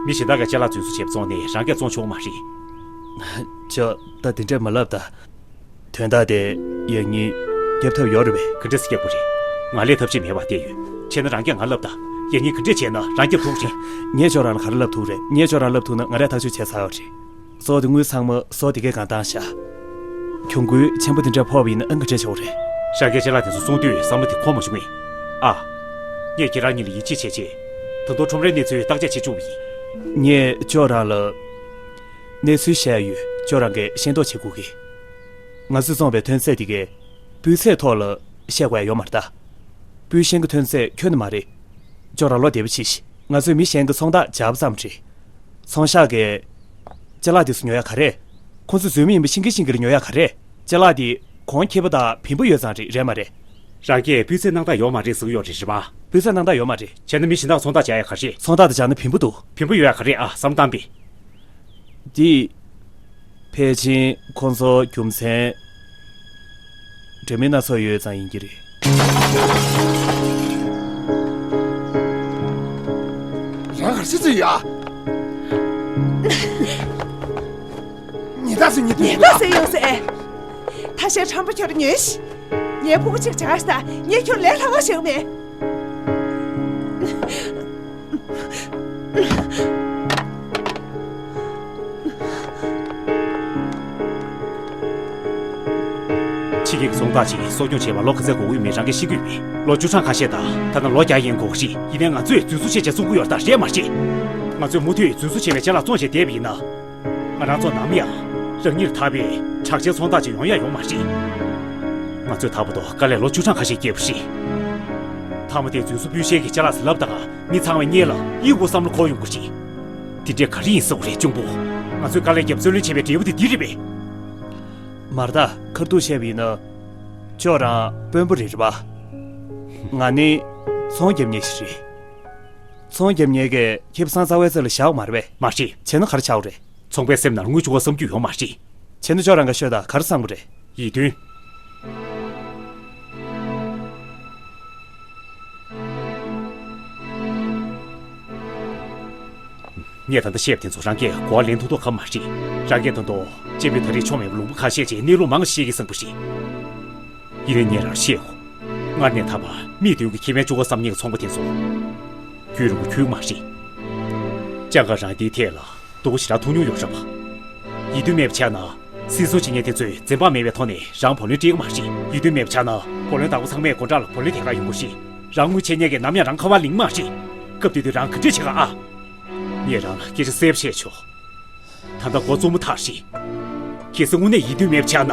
མི་གཞན་དག་གིས་ཅ་ལག་རྫུན་བཟོ་བྱས་པ་བཙོངས་ནས་རང་གིས་བཙོང་ཆོག་མ་རེད། ཅོ། ད་དེ་འདྲས་མ་ལབ་ད། དོན་དག་དེ་ཡང་སྙིང་རྒྱབ་ཐབས་ཡོད་རེད་པས། ག་འདྲས་སེ་རྒྱབ་དགོས་རེད། ང་ལས་ཐབས་ཤེས་མེད་པ་བསྡད་ཡོད། བྱས་ན་རང་གིས་ང་ལབ་ད། ཡང་སྙིང་ག་འདྲས་བྱས་ན་རང་རྒྱབ་ཐུབ་རེད། ངས་ཅོ་རང་ལ་ག་རེ་ལབ་ཐུབ་རེད། ངས་ཅོ་རང་ལབ་ཐུབ་ན་ང་རས་ཐག་གཅོད་བྱས་ཚར་བ་རེད། སོགས་དེ་དངུལ་ཚང་མ་སོགས་དེ་གའི་སྒང་བཏང་ཤག་གྱོང་གུན་ཆེན་པོ་དེ་འདྲ་ཕོག་པ་ཡིན་ན་ཨང་ག་འདྲས་ཆགས་རེད། ཤག་གིས་ཅ་ལག་དེ་ཚོ་བཙོང་དུས་བསམ་བློ་དེ་འཁོར་མ་བྱུང་ངས། ཨ། ངས་ཁྱེད་རང་གཉིས་ལ་ཡིད་ཆེས་བྱས་རྗེས། ད་དུང་ཁྲོམ་རའི་གནས་ཚུལ་བརྟག་དཔྱད་བྱེད་བཅུག་པ་ཡིན། ངས་ཅོ་རང་ལ། གནས་ཚུལ་བཤད་ཡ་ཡོད། ཅོ་རང་གིས་ཤེས་རྟོགས་བྱེད་དགོས་གི། ང་ཚོས་བཙོངས་པའི་ཐོན་རྫས་དེ་གའི་སྤུས་ཚད་ཐོག་ལ་བཤད་དགོས་ཡ་ཡོད་མ་རེད་ད། སྤུས་ཞན་གྱི་ཐོན་རྫས་ཁྱོན་ནས་མ་རེད། ཅོ་རང་བློ་བདེ་པོ་བྱེད་ཤིག་ང་ཚོས་མི་གཞན་གྱི་ཚོང་རྟགས་སྦྱར་བ་ཙམ་རེད། ཚོང་ཤག་གིས། ཅ་ལག་དེ་ཚོ་ཉོ་ཡ་ག་རེ། ཁོང་ཚོས་རྫུན་མ་ཡིན་པ་ཤེས་ཀྱིན་ཤེས་ཀྱིན་ལ་ཉོ་ཡ་ག་རེ། ཅ་ལག་དེ་གོང་ཁེ་པོ་དང་ཕན་པོ་ཡོད་ཙང་རེད། རེད་མ་རེད། རང་གིས་སྤུས་ཚད་སྣང་དག་ཡོད་མ་རེད་ཟེར་གྱི་ཡོད་རེད། རེད་པ། སྤུས་ཚད་སྣང་དག་ཡོད་མ་རེད། བྱས་ན་མི་གཞན་དག་ཚོང་རྟགས་སྦྱར་ཡ་ག་རེ། ཚོང་རྟགས་དེ་སྦྱར་ན་ཕན་པོ་འདུག་ཕན་པོ་ཡོད་ཡ་ག་རེ་ཨ། བསམ་བློ་བཏང་པས། འདི། ཕལ་ཆེར་ཁོང་ཚོ་རྒྱུ་མཚན། འདྲ་མིན་སྣ་ཚོགས་ཡོད་ཙང་ཡིན་གྱི་རེད། རང་ག་རེ་བྱེད་ཀྱི་ཡོད་ཨ། ཉེས་རྡུང་ཟེར་ཉེས་རྡུང་ཉེས་རྡུང་ཟེར་ཡོང་ཟེར། ཐ་ཤལ་ཁྲམ་པ་ཁྱོད་ཉོན་ཤིག་ངའི་སྤུ་གུ་གཅིག་བྱ་ཤི་ད། ངས་ཁྱོད་ལས་སླ་བ་ཞིག་མེད། ཕྱི་རྒྱལ་གྱི་ཚོང་རྟགས་ཅིག་གསོ་སྐྱོང་བྱེད་པར་ལོ་ག་ཚོད་འགོར་གྱི་ཡོད་མེད་རང་གིས་ཤེས་ཀྱི་ཡོད་པས། ལོ་བཅུ་གྲངས་ཁ་ཤས་དང་ཐ་ན་ལོ་བརྒྱ་ཡན་འགོར་གྱི་རེད། ཡིན་ནའི་ང་ཚོས་རྫུན་བཟོ་བྱས་བྱས་བཙོང་གི་ཡོད་རེད་ད། རེད་མ་རེད། ང་ཚོས་མུ་མཐུད་རྫུན་བཟོ་བྱས་པའི་ཅ་ལག་བཙོང་བྱས་བསྡད་པ་ཡིན་ན། ང་རང་ཚོ་ནམ་ཡང་རང་ཉིད་ལ་ཐར་པའི་གྲགས་ཅན་ཚོང་རྟགས་ཅིག་ཡོང་ཡ་ཡོད་མ་རེད། ང་ཚོས་ད་བར་དུ་དཀའ་ལས་ལོ་བཅུ་གྲངས་ཁ་ཤས་བརྒྱབ་པ་རེད། མཐའ་མ་དེ་རྫུན་བཟོ་སྤུས་ཞན་གྱི་ཅ་ལག་ཟེར་ལབ་དང་མི་ཚང་མའི་སྙིང་ལ་གཡུག་དགོས་བསམ་བློ་འཁོར་ཡོང་གི་རེད། དེ་འདྲས་ག་རེ་ཡིན་ཟེར་བ་རེད་གཅུང་པོ། ང་ཚོས་དཀའ་ལས་བརྒྱབ་རྩོད་ལེན་བྱས་པའི་འབྲས་བུ་དེ་འདི་རེད་པས། མ་རེད་ད། ཁ་ཐུག་བཤད་པ་ཡིན་ན། ཁྱོད་རང་དཔོན་པོ་རེད་རེད་པ། ང་ནི་ཚོང་རྒྱབ་མཁན་ཞིག་རེད། ཚོང་རྒྱབ་མཁན་གྱིས་ཁྱེད་བསམ་རྩ་བའི་རྩེ་ལ་བཞག་མ་རེད་པས། མ་རེད། བྱས་ན་ག་རེ་ཆགས་པ་རེད། ཚོང་པའི་སེམས་ནང་དངུལ་བཅུག་པ་བསམ་རྒྱུ་ཡོད་མ་རེད། བྱས་ན་ཁྱོད་རང་ག་ཤོད་དང་ག་རེ་བསམ་གྱི་རེད། ཡིད་རྟོན། ངས་ད་ལྟ་བཤད་པ་དེ་ཚོ་རང་གིས་གོ་བ་ལེན་ཐུབ་ཐུབ་ག་མ་རེད། རང་གིས་ད་དུང་གཅེན་པོས་ད་རེས་ཆོ་མེད་པ་ལུང་པ་ཁ་ཤས་ཀྱིས་གནས་ལུགས་མང་ཞིག་ཤེས་ཀྱི་བསམ་པ་རེད། ཡིན་ནའི་ངས་རང་བཤད་གོ། སྔར་ནས་ད་བར་མིག་མདུན་གྱི་ཁེ་ཕན་བཅུག་ག་བསམ་མཁན་གྱི་ཚོང་པ་དེ་ཚོ། རྒྱུན་རིང་པོ་འཁྱོལ་གྱི་མ་རེད། ལྕང་སྒང་རང་འདིའི་ཐད་ལ་སྡུག་པོ་ཞེ་དྲག་མཐོང་མྱོང་ཡོད་རེད་པ། ཡིད་རྟོན་མེད་པ་ཆགས་ན། སྲིད་ཚོང་བྱེད་མཁན་དེ་ཚོས་འཛེམ་བག་མེད་པའི་ཐོག་ནས་རང་བུ་ལོན་སྤྲད་ཀྱི་མ་རེད། ཡིད་རྟོན་མེད་པ་ཆགས་ན། བུ་ལོན་བདག་པོ་ཚང་མས་སྒོ་འགྲམ་ལ་བུ་ལོན་དེད་ག་ཡོང་གི་རེད། རང་དངུལ་འཁྱེར་མཁན་གྱིས་ནམ་ཡང་རང་ཁ་པར་ལེན་གྱི་མ་རེད། སྐབས་དེ་དུས་རང་ག་འདྲས་བྱེད་ག་ཨ། ངས་རང་ལ་སྐད་ཆ་གསལ་པོ་བཤད་ཆོག་ད་ལྟ་འགོ་རྩུབ་མོ་ཐག་རེད། གལ་སྲིད་དངོས་གནས་ཡིད་རྟོན་མེད་པ་ཆགས་ན།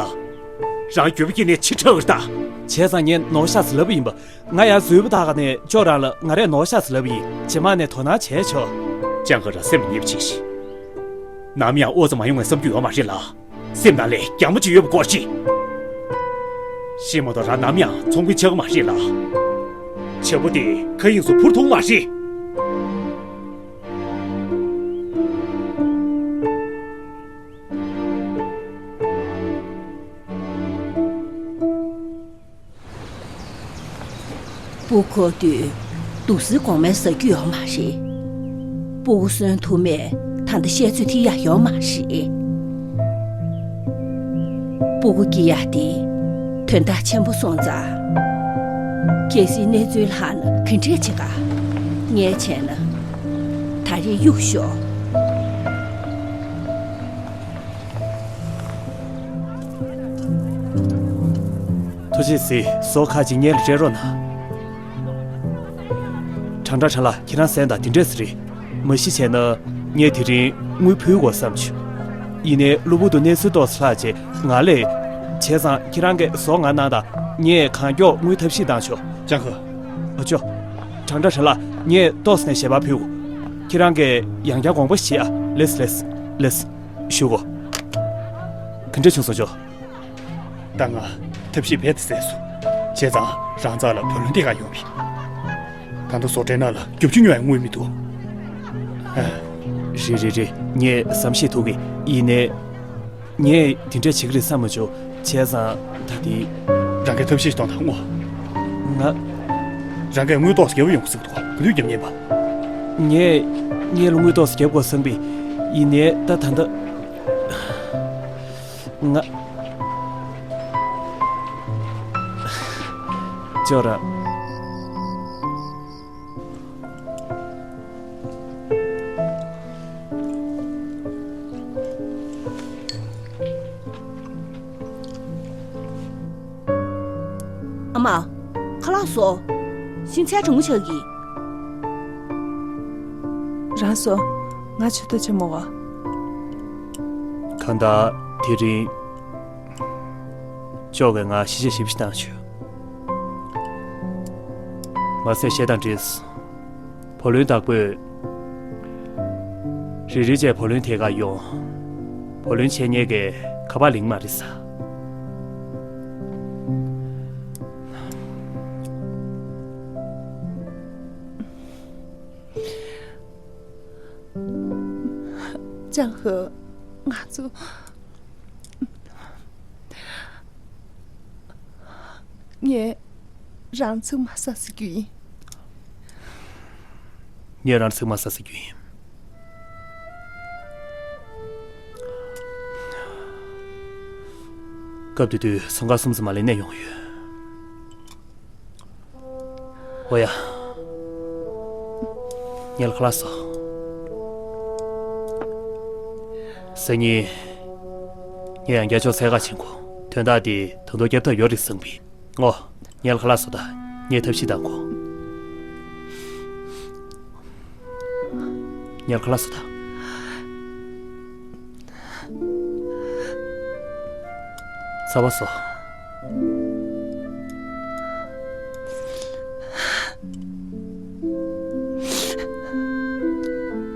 རང་འགྱོད་པ་སྐྱེས་ནས་ཕྱི་དྲགས་རེད་ད། བྱས་ཙང་ངས་ནོར་ཤག་ཟེར་ལབ་པ་ཡིན་པ། ང་ཡར་འཛུལ་བ་ད་ག་ནས་ཁྱོད་རང་ལ་ང་རས་ནོར་ཤག་ཟེར་ལབ་པ་ཡིན། རྗེས་མ་ནས་དོ་སྣང་བྱས་ཆོག་ལྕང་སྒང་རང་སེམས་ལ་ངེས་པ་བྱེད་ཤིག་ནམ་ཡང་ཨོ་ཙམ་མ་ཡོང་བའི་བསམ་རྒྱུ་ཡོད་མ་རེད་ལ། སེམས་ནང་ལ་རྒྱ་མོ་ཅིག་ཡོད་པ་སྐོར་ཅིག་ཤེས་མ་གཏོགས་རང་ནམ་ཡང་ཚོང་དཔོན་ཆགས་ཀྱི་མ་རེད་ལ། བྱ་བོ་དེ་མཁའ་དབྱིངས་སུ་འཕུར་ཐུབ་མ་རེད། སྤུ་གུ་འཁོར་དུས་འདུག་སེ་གོང་མའི་ཟ་རྒྱུ་ཡོད་མ་རེད། སྤུ་གུ་གསོན་ཐུབ་མེད་ད་ལྟ་བཤད་ཚོད་ཐིག་ཡག་ཡོད་མ་རེད། སྤུ་གུ་སྐྱེ་ཡག་དེ་དོན་དག་ཆེན་པོ་སོང་ཙང་། གལ་སྲིད་གནས་ཚུལ་ལྷག་ན་ག་འདྲས་བྱེད་ག་ངས་བྱས་ན་ད་རེས་གཡུག་ཤོག་ཐུགས་རྗེ་གཟིགས། ཟོག་ཁ་ཅིག་སྔོན་ལ་སྤྲད་རོགས་གནང་། དྲང་དྲང་དྲང་ལ་ཁྱེད་རང་གསན་དང་དེ་འདྲས་རེད། མ་གཞི་བྱས་ན་ངས་དེ་རིང་དངུལ་ཕུལ་དགོས་བསམ་བྱུང་། ཡིན་ནའི་གློ་བུར་དུ་གནས་ཚུལ་ཏོག་ཙམ་ལྷག་བྱས་ང་ལས། བྱས་ཙང་ཁྱེད་རང་གིས་ཟོག་ང་གནང་དང་ངས་གང་མགྱོགས་དངུལ་ཐབས་ཤེས་བཏང་ཆོག་ལྕང་ཁ། ཨ་ཅོ། དྲང་དྲང་དྲང་ལ་ངས་ཏོག་ཙམ་ནས་ཞལ་པར་ཕུལ་དགོས། ཁྱེད་རང་གིས་ཡང་བསྐྱར་དགོངས་པ་བཞེས་ཨ། ལེས་ལེས་ལེས། ཞུ་གོ། ག་འདྲ་བྱུང་སོང་ཅོ། ད་ང་ཐབས་ཤེས་རྦད་དེ་ཟད་སོང་། བྱས་ཙང་རང་ཚགས་ལ་བུ་ལོན་སྟེར་ག་ཡོང་བས། ད་ལྟ་བཟོ་གྲྭའི་ནང་ལ་བརྒྱད་ཅུ་ཉུང་ཡང་དངུལ་མི་འདུག་ཨ། རེད་རེད་རེད། ངས་བསམ་ཤེས་ཐུབ་གི། ཡིན་ནའི། ངས་དེ་འདྲས་བྱེད་ཀྱི་རེད་བསམ་མ་བྱུང་། བྱས་ཙང་ད་དེ། རང་གིས་ཐབས་ཤེས་གཏོང་དང་ངོ་། ང་། རང་གིས་དངུལ་ཏོག་ཙམ་རྒྱབ་ཡོང་གི་ཟེར་གི་འདུག་ག་དུས་རྒྱབ་ཉན་པ། ངས་ངས་ལ་དངུལ་ཏོག་ཙམ་རྒྱབ་དགོས་བསམ་པས། ཡིན་ནའི་ད་ད་ད། ང་། ཅོ་ར། ཨ་མ། ཁ་ལག་བཟོ། ཤིང་ཚལ་གྲང་མོ་ཆགས་ཀྱི། རང་བཟོ། ང་ཆུ་ཏོ་ཆེ་མོ་བ། གང་ལྟར་དེ་རིང་། ཅོག་གིས་ང་ཞི་བྱེད་ཞིབ་ཞིག་བཏང་བྱུང་། མ་ཟད་བཤད་སྟངས་འགྲིག་སོང་། བུ་ལོན་བདག་པོས། རེ་རེ་བྱས་བུ་ལོན་དེ་ག་ཡོང་། བུ་ལོན་ཆད་མཁན་གྱི་ཁ་པར་ལེན་མ་རེད་ཟེར། ལྕང་ཧོ། ང་ཚོ། ངས་རང་ཚིག་མ་ཟ་ཟེར་རྒྱུ་ཡིན། ངས་རང་ཚིག་མ་ཟ་ཟེར་རྒྱུ་ཡིན། སྐབས་དེ་དུས་ཚོང་ཁང་གསུམ་ཙམ་མ་ལས་གནས་ཡོང་ཡོད། ཨོ་ཡ། ངས་ལ་ཁ་ལག་བཟོ། སང་ཉིན། ངས་ཡང་བསྐྱར་ཅོག་འཚོལ་ག་ཕྱིན་གོ། དོན་དག་འདི་ད་དུང་བསྐྱར་ཐག་ཡོད་རེད་བསམ་པས། ཨོ། ངས་ལ་ཁ་ལག་བཟོ་ད། ངས་ཐབས་ཤེས་བཏང་གོ། ངས་ལ་ཁ་ལག་བཟོ་ད། ཚ་བ་བཟོ།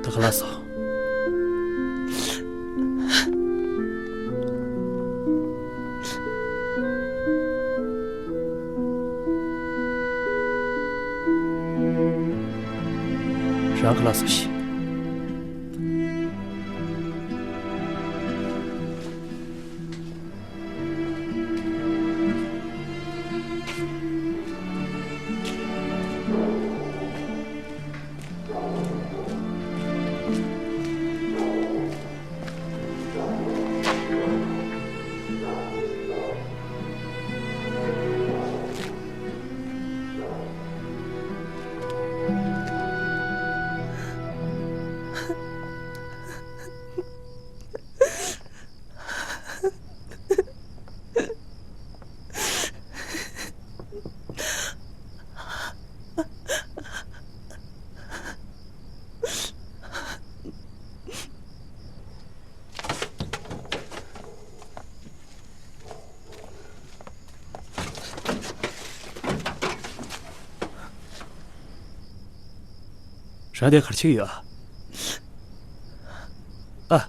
ད་ཁ་ལག་བཟོ། རང་གི་ལགས་སོ་ཞེས། རང་དེ་གར་ཆིག་ཡོད་ཨ། ཨ།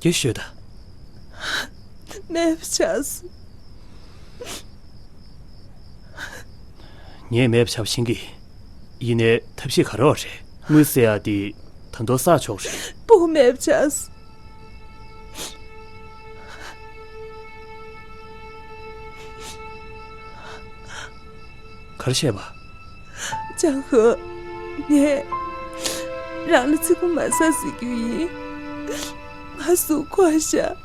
སྐད་ཤོད་ད། མེད་པ་ཆགས་སོང་། ངས་མེད་པ་ཆགས་པ་ཤེས་ཀྱི། ཡིན་ནའི་ཐབས་ཤེས་ག་རེ་བ་རེད། དངུལ་ཟེར་ཡ་དེ་ད་དུང་བསགས་ཆོག་རེད། སྤུ་གུ་མེད་པ་ཆགས་སོང་། ག་རེ་བཤད་པ། ཅང་ཧོ། ངས་རང་ལ་ཚིག་པ་མ་ཟ་ཟེར་རྒྱུ་ཡིན། ང་གཟུགས་འཁོར་ཤག་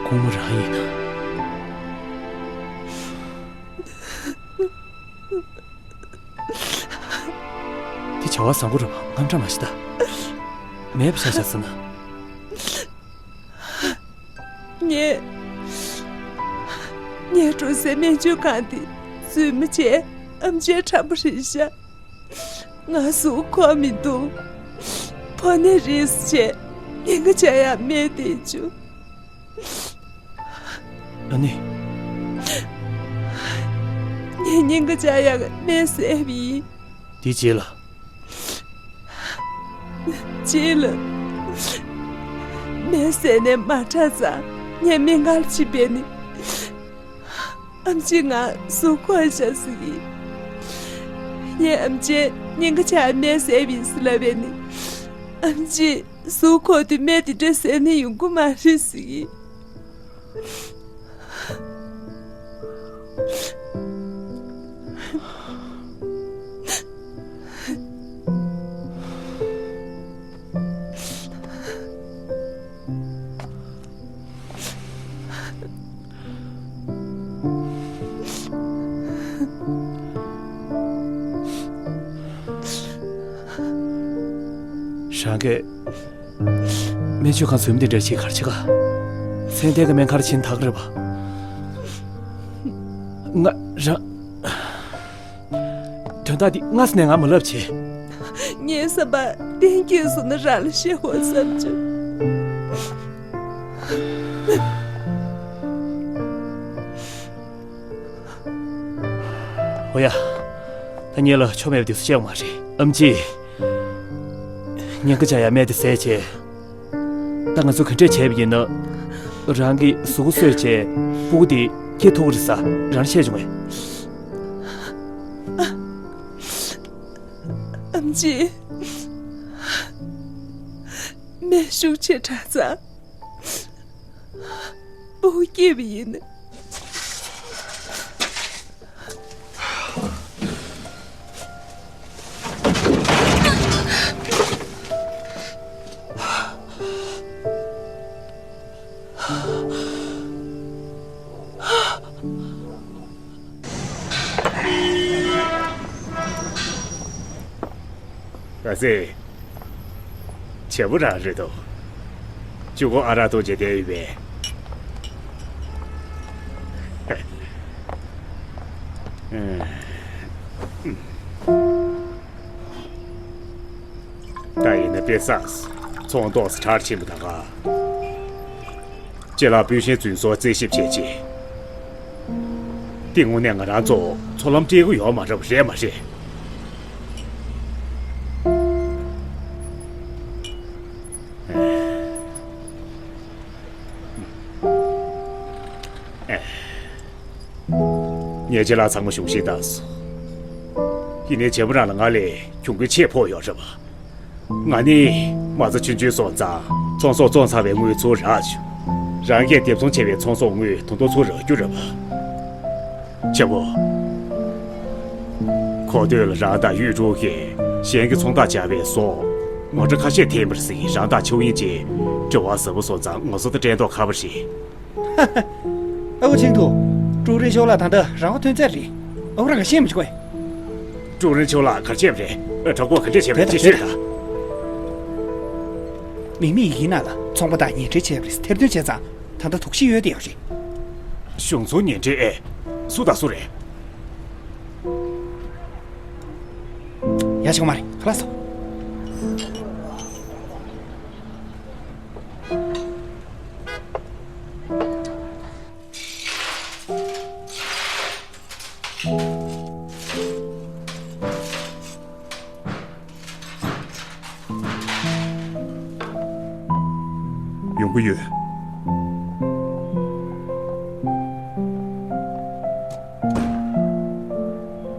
དགོང་མོ་རང་ཡིན་ན། དེ་བྱ་བ་བཟང་པོ་རེད་པ། དངངས་སྐྲག་མ་བྱེད་ད། མེད་པ་ཤ་ཤ་ཟེར་ན། ངས། ངས་འགྲོ་སའི་སྨན་བཅོས་ཁང་དེ་རྫུན་མ་བྱས། ཨམ་ཆིའི་ཁྲམ་པ་རེད་ཤག་ང་གཟུགས་འཁོར་མི་འདུག་ཕོ་ནད་རེད་ཟེར་བྱས་ཉེན་ཁ་ཆགས་ཡག་སྨན་སྟེར་བཅུག་ཨ་ནི། ངས་ཉེན་ཁ་ཆགས་ཡག་སྨན་བཟས་པ་ཡིན། དེའི་རྗེས་ལ། རྗེས་ལ། སྨན་བཟས་ནས་མ་དྲག་ཙང་ངས་སྨན་ཁང་ལ་ཕྱིན་པས་ནི། ཨམ་ཆིས་ང་གཟུགས་འཁོར་ཤག་ཟེར་གི། ངས་ཨམ་ཆིས་ཉེན་ཁ་ཆགས་སྨན་བཟས་པ་ཡིན་ཟེར་ལབ་པས་ནི། ཨམ་ཆིས་གཟུགས་འཁོར་དུས་སྨན་དེ་འདྲ་བཟས་ནས་ཡོང་གི་མ་རེད་ཟེར་གི། རང་གིས་སྨན་བཅོས་ཁང་ཚུགས་མི་དེ་འདྲ་ཞིག་གར་བྱེད་ག་ཚན་ལྟན་གྱི་སྨན་ཁང་ཕྱིན་ཐག་རེད་པ། ང་རང་། དོན་དག་འདི་སྔ་ས་ནས་ང་མ་ལབ་བྱེད། ངའི་བསམ་པ་གཏན་འཁེལ་སོང་ན་རང་ལ་བཤད་དགོས་བསམ་བྱུང་། འོ་ཡ། ད་ངེད་ལ་ཆོ་མེད་པ་དེ་ཚོ་བཤད་དགོས་མ་རེད། ཨམ་ཆི། ཉེན་ཁ་ཆགས་ཡག་སྨན་དེ་བཟས་བྱས། ད་ང་ཚོ་ག་འདྲས་བྱས་པ་ཡིན་ན། རང་གི་གཟུགས་པོ་གསོས་བྱས་སྤུ་གུ་དེ་སྐྱེ་ཐུབ་ཀྱི་རེད་ཟེར་རང་བཤད་བྱུང་ངས། ཨམ་ཆི། སྨན་ཤུགས་ཆེ་དྲགས་ཙང་སྤུ་གུ་སྐྱེས་པ་ཡིན། ཨ་ཙི། བྱ་བོ་རང་རེད་དོ། གཅུང་པོ་ཨ་རག་འཐུང་བྱས་བསྡད་ཡོད་པས། ད་ཡིན་ན་དཔེ་བསགས། ཚོང་ཏོག་ཙམ་དྲག་ཕྱིན་པ་ད་ག་ཅེ་ལགས་སྤུས་ཞན་རྫུན་བཟོ་རྩད་ཞིབ་བྱས་རྗེས། འདི་དངོས་གནས་ང་རང་ཚོ་འཚོ་ལམ་སྤྲད་ཀྱི་ཡོད་མ་རེད་པ། རེད་མ་རེད། ཁྱེད་ལ་ཚང་མ་གཞུང་བཞེས་བཏང་སོང་། ཡིན་ནའི་བྱེད་པོ་རང་ལ་ང་ལས་གྱོང་གུན་ཆེ་ཕོག་ཡོད་རེད་པ། ང་ནི་མ་རྩ་ཆུང་ཆུང་སོང་ཙང་ཚོང་ཟོག་བཙོང་ཚར་བའི་དངུལ་ཚུར་རག་བྱུང་། རང་གིས་སྡེབ་ཚོང་བྱས་པའི་ཚོང་ཟོག་དངུལ་ད་དུང་ཚུར་རག་རྒྱུ་རེད་པ། བྱེད་པོ། གོ་ཐོས་ལ་རང་དང་གཡུས་དྲུག་གིས་གཞན་གྱི་ཚོང་རྟགས་སྦྱར་བའི་ཟོག་མོ་ཊ་ཁ་ཤས་འཐེན་པར་ཟིན། རང་དང་ཆོས་དབྱིངས་བཅས་འབྲེལ་བ་ཟབ་པོ་སོང་ཙང་ངོ་ཚ་དང་བྲལ་མདོག་ཁ་པོ་རེད། ཨ་ཁུ་ཆིང་ཐུ། ཀྲུའུ་རིན་ཆོས་ལགས་ད་ལྟ་རང་དབང་ཐོན་ཚར་རེད། ཨ་ཁུ་རང་ག་ཤེས་མི་ཆོག་གས། ཀྲུའུ་རིན་ཆོས་ལགས་ག་རེ་བྱས་པ་རེད། དྲག་པོ་ག་འདྲས་བྱས་པ་རེད། དེ་དང་ཅིག་ཤོད་དང་། མིང་མེད་ཡི་གེའི་ནང་ལ་ཚོང་པ་དང་ཉེ་འབྲེལ་བྱས་པ་རེད་ཟེར་ཐེར་འདོན་བྱས་ཙང་ད་ལྟ་དོགས་གཞི་ཡོད་བསྡད་ཡོད་རེད། གཞུང་ཚོང་ཉེ་འབྲེལ་ཨེ། སུ་དང་སུ་རེད། ཡ་ཆོག་མ་རེད། ཁ་ལག་སོ། ཡོང་གི་ཡོད།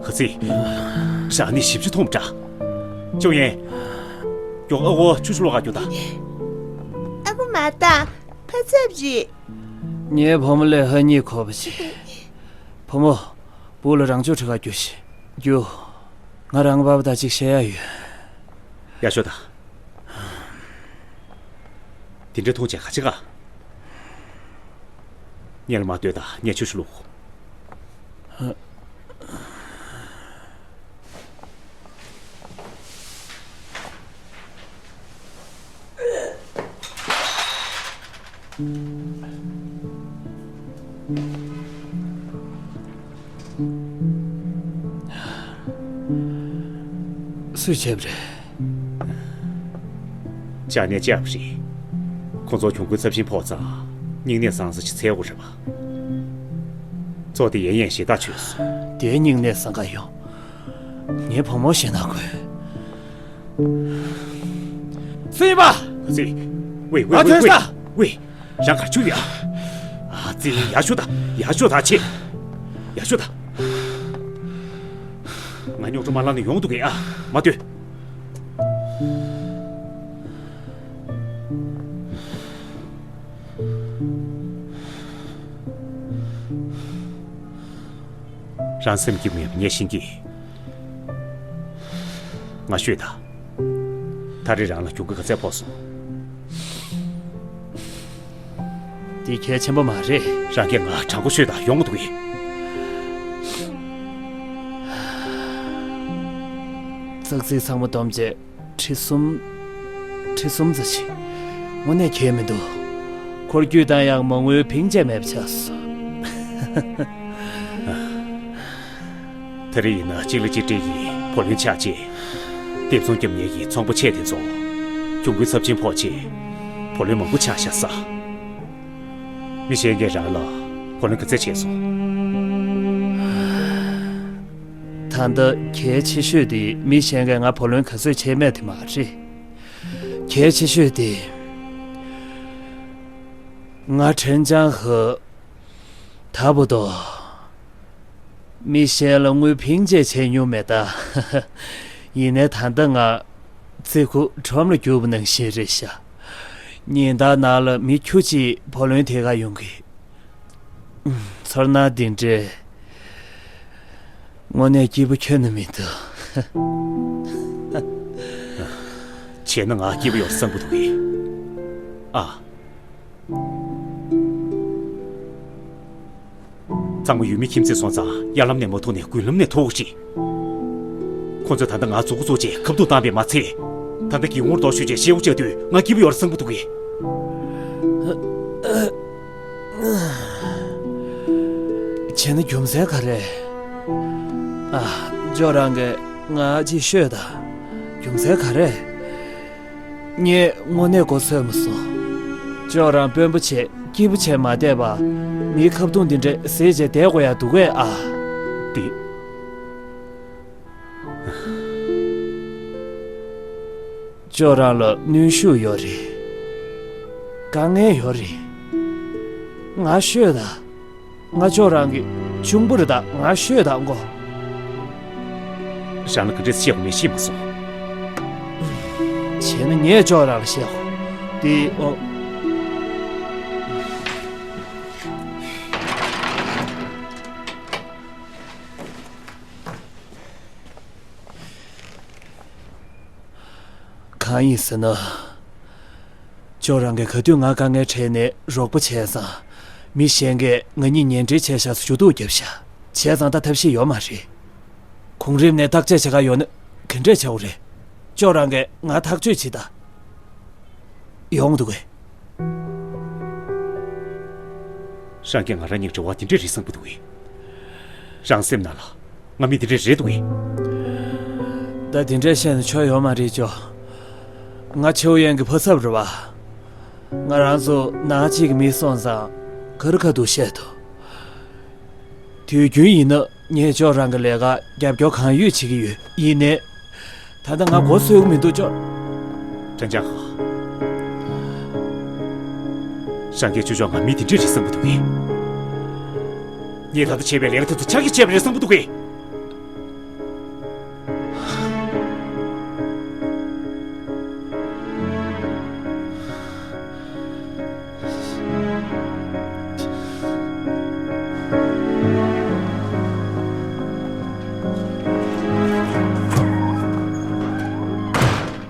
ཧ་ཙི། རང་ནི་ཞིབ་ཆ་མཐོང་འདྲ། ཅུང་ཡན། མགྱོགས་ཨ་ཁུ་ཆུ་ཆུ་ལོག་ག་རྒྱུགས་དང་། ཨ་ཁུ་མ་ད། ཕ་ཚབ་རེད། ངའི་བུ་མོ་ལས་ཧ་ཉིད་ཁོ་པ་ཞིག་བུ་མོ། སྦུག་ལ་རང་ཕྱོགས་ཁྲི་ཁ་རྒྱུགས་ཤིག་རྒྱུགས། ང་རང་པ་ཕ་དང་ཅིག་བཤད་ཡ་ཡོད། ཡ་ཤོ་ད། དེ་འདྲ་མཐོང་བྱས་ག་ཅི་ག་ཉལ་མ་སྡོད་དང་ངས་ཆུ་ཞིག་བླུགས། སུས་བྱས་པ་རེད། ཅག་ནས་བཅག་པ་རེད། ཁོང་ཚོར་གྱོང་གུན་ཚབས་ཆེན་ཕོག་ཙང་སྙིང་ནད་བཟང་ས་ཅིག་འཚོལ་དགོས་རེད་པ། གཙོ་དེ་ཡན་ཡན་ཞེ་ཐག་ཆོད་སོང་། དེའི་སྙིང་ནད་བཟང་ག་ཡོང་། ངའི་བུ་མོ་ཞེ་ན་དགོས། སུ་ཡིན་པ། ཙི། ཝེ་ཝེ་ཨ་ཝེ་ཐོན་ས། ཝེ། རང་གར་བཅུག་ཡ། ཨ་ཙི་ཡ་ཤོ་ད་ཡ་ཤོ་ད་ཆེ། ཡ་ཤོ་ད། ང་རྙོག་དྲ་མ་ལངས་ན་ཡོང་འདུག་གས་ཨ། མ་སྡོད། རང་སེམས་སྐྱིད་མེད་པ་ངས་ཤེས་ཀྱི། ང་ཤོད་ད། ད་རེས་རང་ལ་གྱོང་གུན་ག་ཚད་ཕོག་སོང་། འདི་གལ་ཆེན་པོ་མ་རེད། རང་གིས་ང་དྲང་པོ་ཤོད་ད་ཡོང་གི་འདུག་གས། ཙག་ཙིག་ཚང་མ་བསྡོམས་བྱས། ཁྲི་གསུམ། ཁྲི་གསུམ་ཙམ་ཞིག་དངོས་གནས་ཁྱད་མི་འདུག་འཁོར་རྒྱུག་བཏང་ཡག་མ་དངུལ་བིང་བྱས་མེད་པ་ཆགས་སོང་། ད་རེས་ཡིན་ན་གཅིག་ལ་གཅིག་སྤྲད་ཀྱི་བུ་ལོན་ཆག་རྗེས། སྡེབ་ཚོང་རྒྱབ་མཁན་གྱི་ཚོང་པ་ཆེ་དེ་ཚོ་གྱོང་གུན་ཚབས་ཆེན་ཕོག་རྗེས། བུ་ལོན་མང་པོ་ཆག་བཞག་ས། མི་གཞན་གྱིས་རང་ལ་བུ་ལོན་ག་ཚད་བྱས་སོང་། ད་ལྟ་གལ་ཆེ་ཤོས་དེ་མི་གཞན་གྱིས་ང་བུ་ལོན་ག་ཚོད་བྱས་མེད་དེ་མ་རེད། གལ་ཆེ་ཤོས་དེ་ང་ཁྲེན་ཅང་ཧེ་ད་བུ་དོ། མི་གཞན་ལ་དངུལ་བིང་བྱས་བྱས་མྱོང་མེད་ད། ཡིན་ནའི་ད་ལྟ་ང་ཙི་གུ་ཁྲོམ་ལ་རྒྱུག་པ་ནང་བཞིན་རེད་ཤག་ཉིན་ལྟར་ནང་ལ་མི་ཁྱུ་གཅིག་བུ་ལོན་དེ་ག་ཡོང་གི། ཚོར་སྣང་འདི་འདྲས་དངོས་གནས་སྐྱིད་པོ་ཁྱོན་ནས་མི་འདུག་བྱས་ན་ང་སྐྱིད་པོ་ཡོད་བསམ་གི་འདུག་གས། ཨ། ཚང་མ་ཡུལ་མི་ཁྱིམ་མཚེས་སོང་ཙང་གཡར་ལམ་ནས་མ་ཐུག་ནས་དགུན་ལམ་ནས་ཐུག་ཅིག་ཁོ་ཚོས་ད་ལྟ་ང་མཛུ་གུ་བཙུགས་བྱས་ཁ་བརྡུང་བཏང་བས་མ་ཚད། ད་ལྟ་སྒེའུ་ཁུང་རྡོ་གཞུས་བྱས་ཤེའུ་བཅག་དུས་ང་སྐྱིད་པོ་ཡོད་རེད་བསམ་གི་འདུག་གས། བྱས་ན་རྒྱུ་མཚན་ག་རེ། ཨ། ཇོ་རང་གིས་ང་ཅིག་ཤོད་དང་། རྒྱུ་མཚན་ག་རེ། ངས་དངོས་གནས་མགོ་ཚོས་མ་སོང་། ཅོག་རང་དཔོན་པོ་བྱས་སྐྱིད་པོ་བྱས་མ་བསྡད་པ། མིའི་ཁ་བརྡུང་འདི་འདྲས་ཟས་བྱས་བསྡད་དགོས་ཡ་འདུག་གས་ཨ། འདི། ཅོག་རང་ལ་གནོན་ཤུགས་ཡོད་རེད། དཀའ་ངལ་ཡོད་རེད། ང་ཤོད་ད། ང་ཅོག་རང་གི་ གཅུང་པོ་རེད་ད། ང་ཤོད་དང་གོ། རང་ལ་ག་འདྲས་བཤད་དགོས་མེད་ཤེས་མ་སོང་། བྱས་ན་ངས་ཅོག་རང་ལ་བཤད་གོ། དེ་ཨོ། གང་ཡིན་ཟེར་ན། ཅོག་རང་གིས་ག་དུས་ང་དཀའ་ངལ་འཕྲད་ནས་རོགས་པ་བྱས་ཙང་། མི་གཞན་གྱིས་ང་གཉིས་ཉེ་འབྲེལ་བྱས་བཞག་ས་ཞུ་གཏུག་བརྒྱབ་ཤག་བྱས་ཙང་ད་ཐབས་ཤེས་ཡོད་མ་རེད། གོང་རིམ་ནས་བརྟག་དཔྱད་བྱེད་ག་ཡོང་ན་ག་འདྲས་བྱ་དགོས་རེད། ཅོག་རང་གིས་ང་ཐག་གཅོད་བྱེད་ད། ཡོང་འདུག་གས། རང་གིས་ང་རང་གཉིས་འབྲེལ་བ་དེ་འདྲས་རེད་བསམ་གྱི་འདུག་གས། རང་སེམས་ནང་ལ་ང་མི་དེ་འདྲས་རེད་འདུག་གས། ད་དེ་འདྲས་བཤད་ན་ཆོ་ཡོད་མ་རེད་ཅོ། ང་ཆེའུ་ཡན་གྱི་ཕོ་ཚབ་རེད་བ། ང་རང་ཚོ་ནང་གཅིག་གི་མི་སོང་ཙང་ག་རེ་ཁ་ཐུག་བཤད་དོ། དུས་རྒྱུན་ཡིན་ན་ངས་ཅོག་རང་གི་ལས་ཀར་རྒྱབ་སྐྱོར་གང་ཡོད་བྱེད་ཀྱི་ཡོད། ཡིན་ནའི། ད་ལྟ་ང་མགོ་གསོས་ཀྱི་མི་འདུག་ཅོག་ཀྲན་ཅང་ཧ། རང་གིས་ཅོ་ཅོག་ང་མི་དེ་འདྲས་རེད་བསམ་གྱི་འདུག་གས། ངས་ད་ལྟ་བྱས་པའི་ལས་ཀ་དེ་ཚོ་ཕྱག་གིས་བྱས་པ་རེད་བསམ་གྱི་འདུག་གས།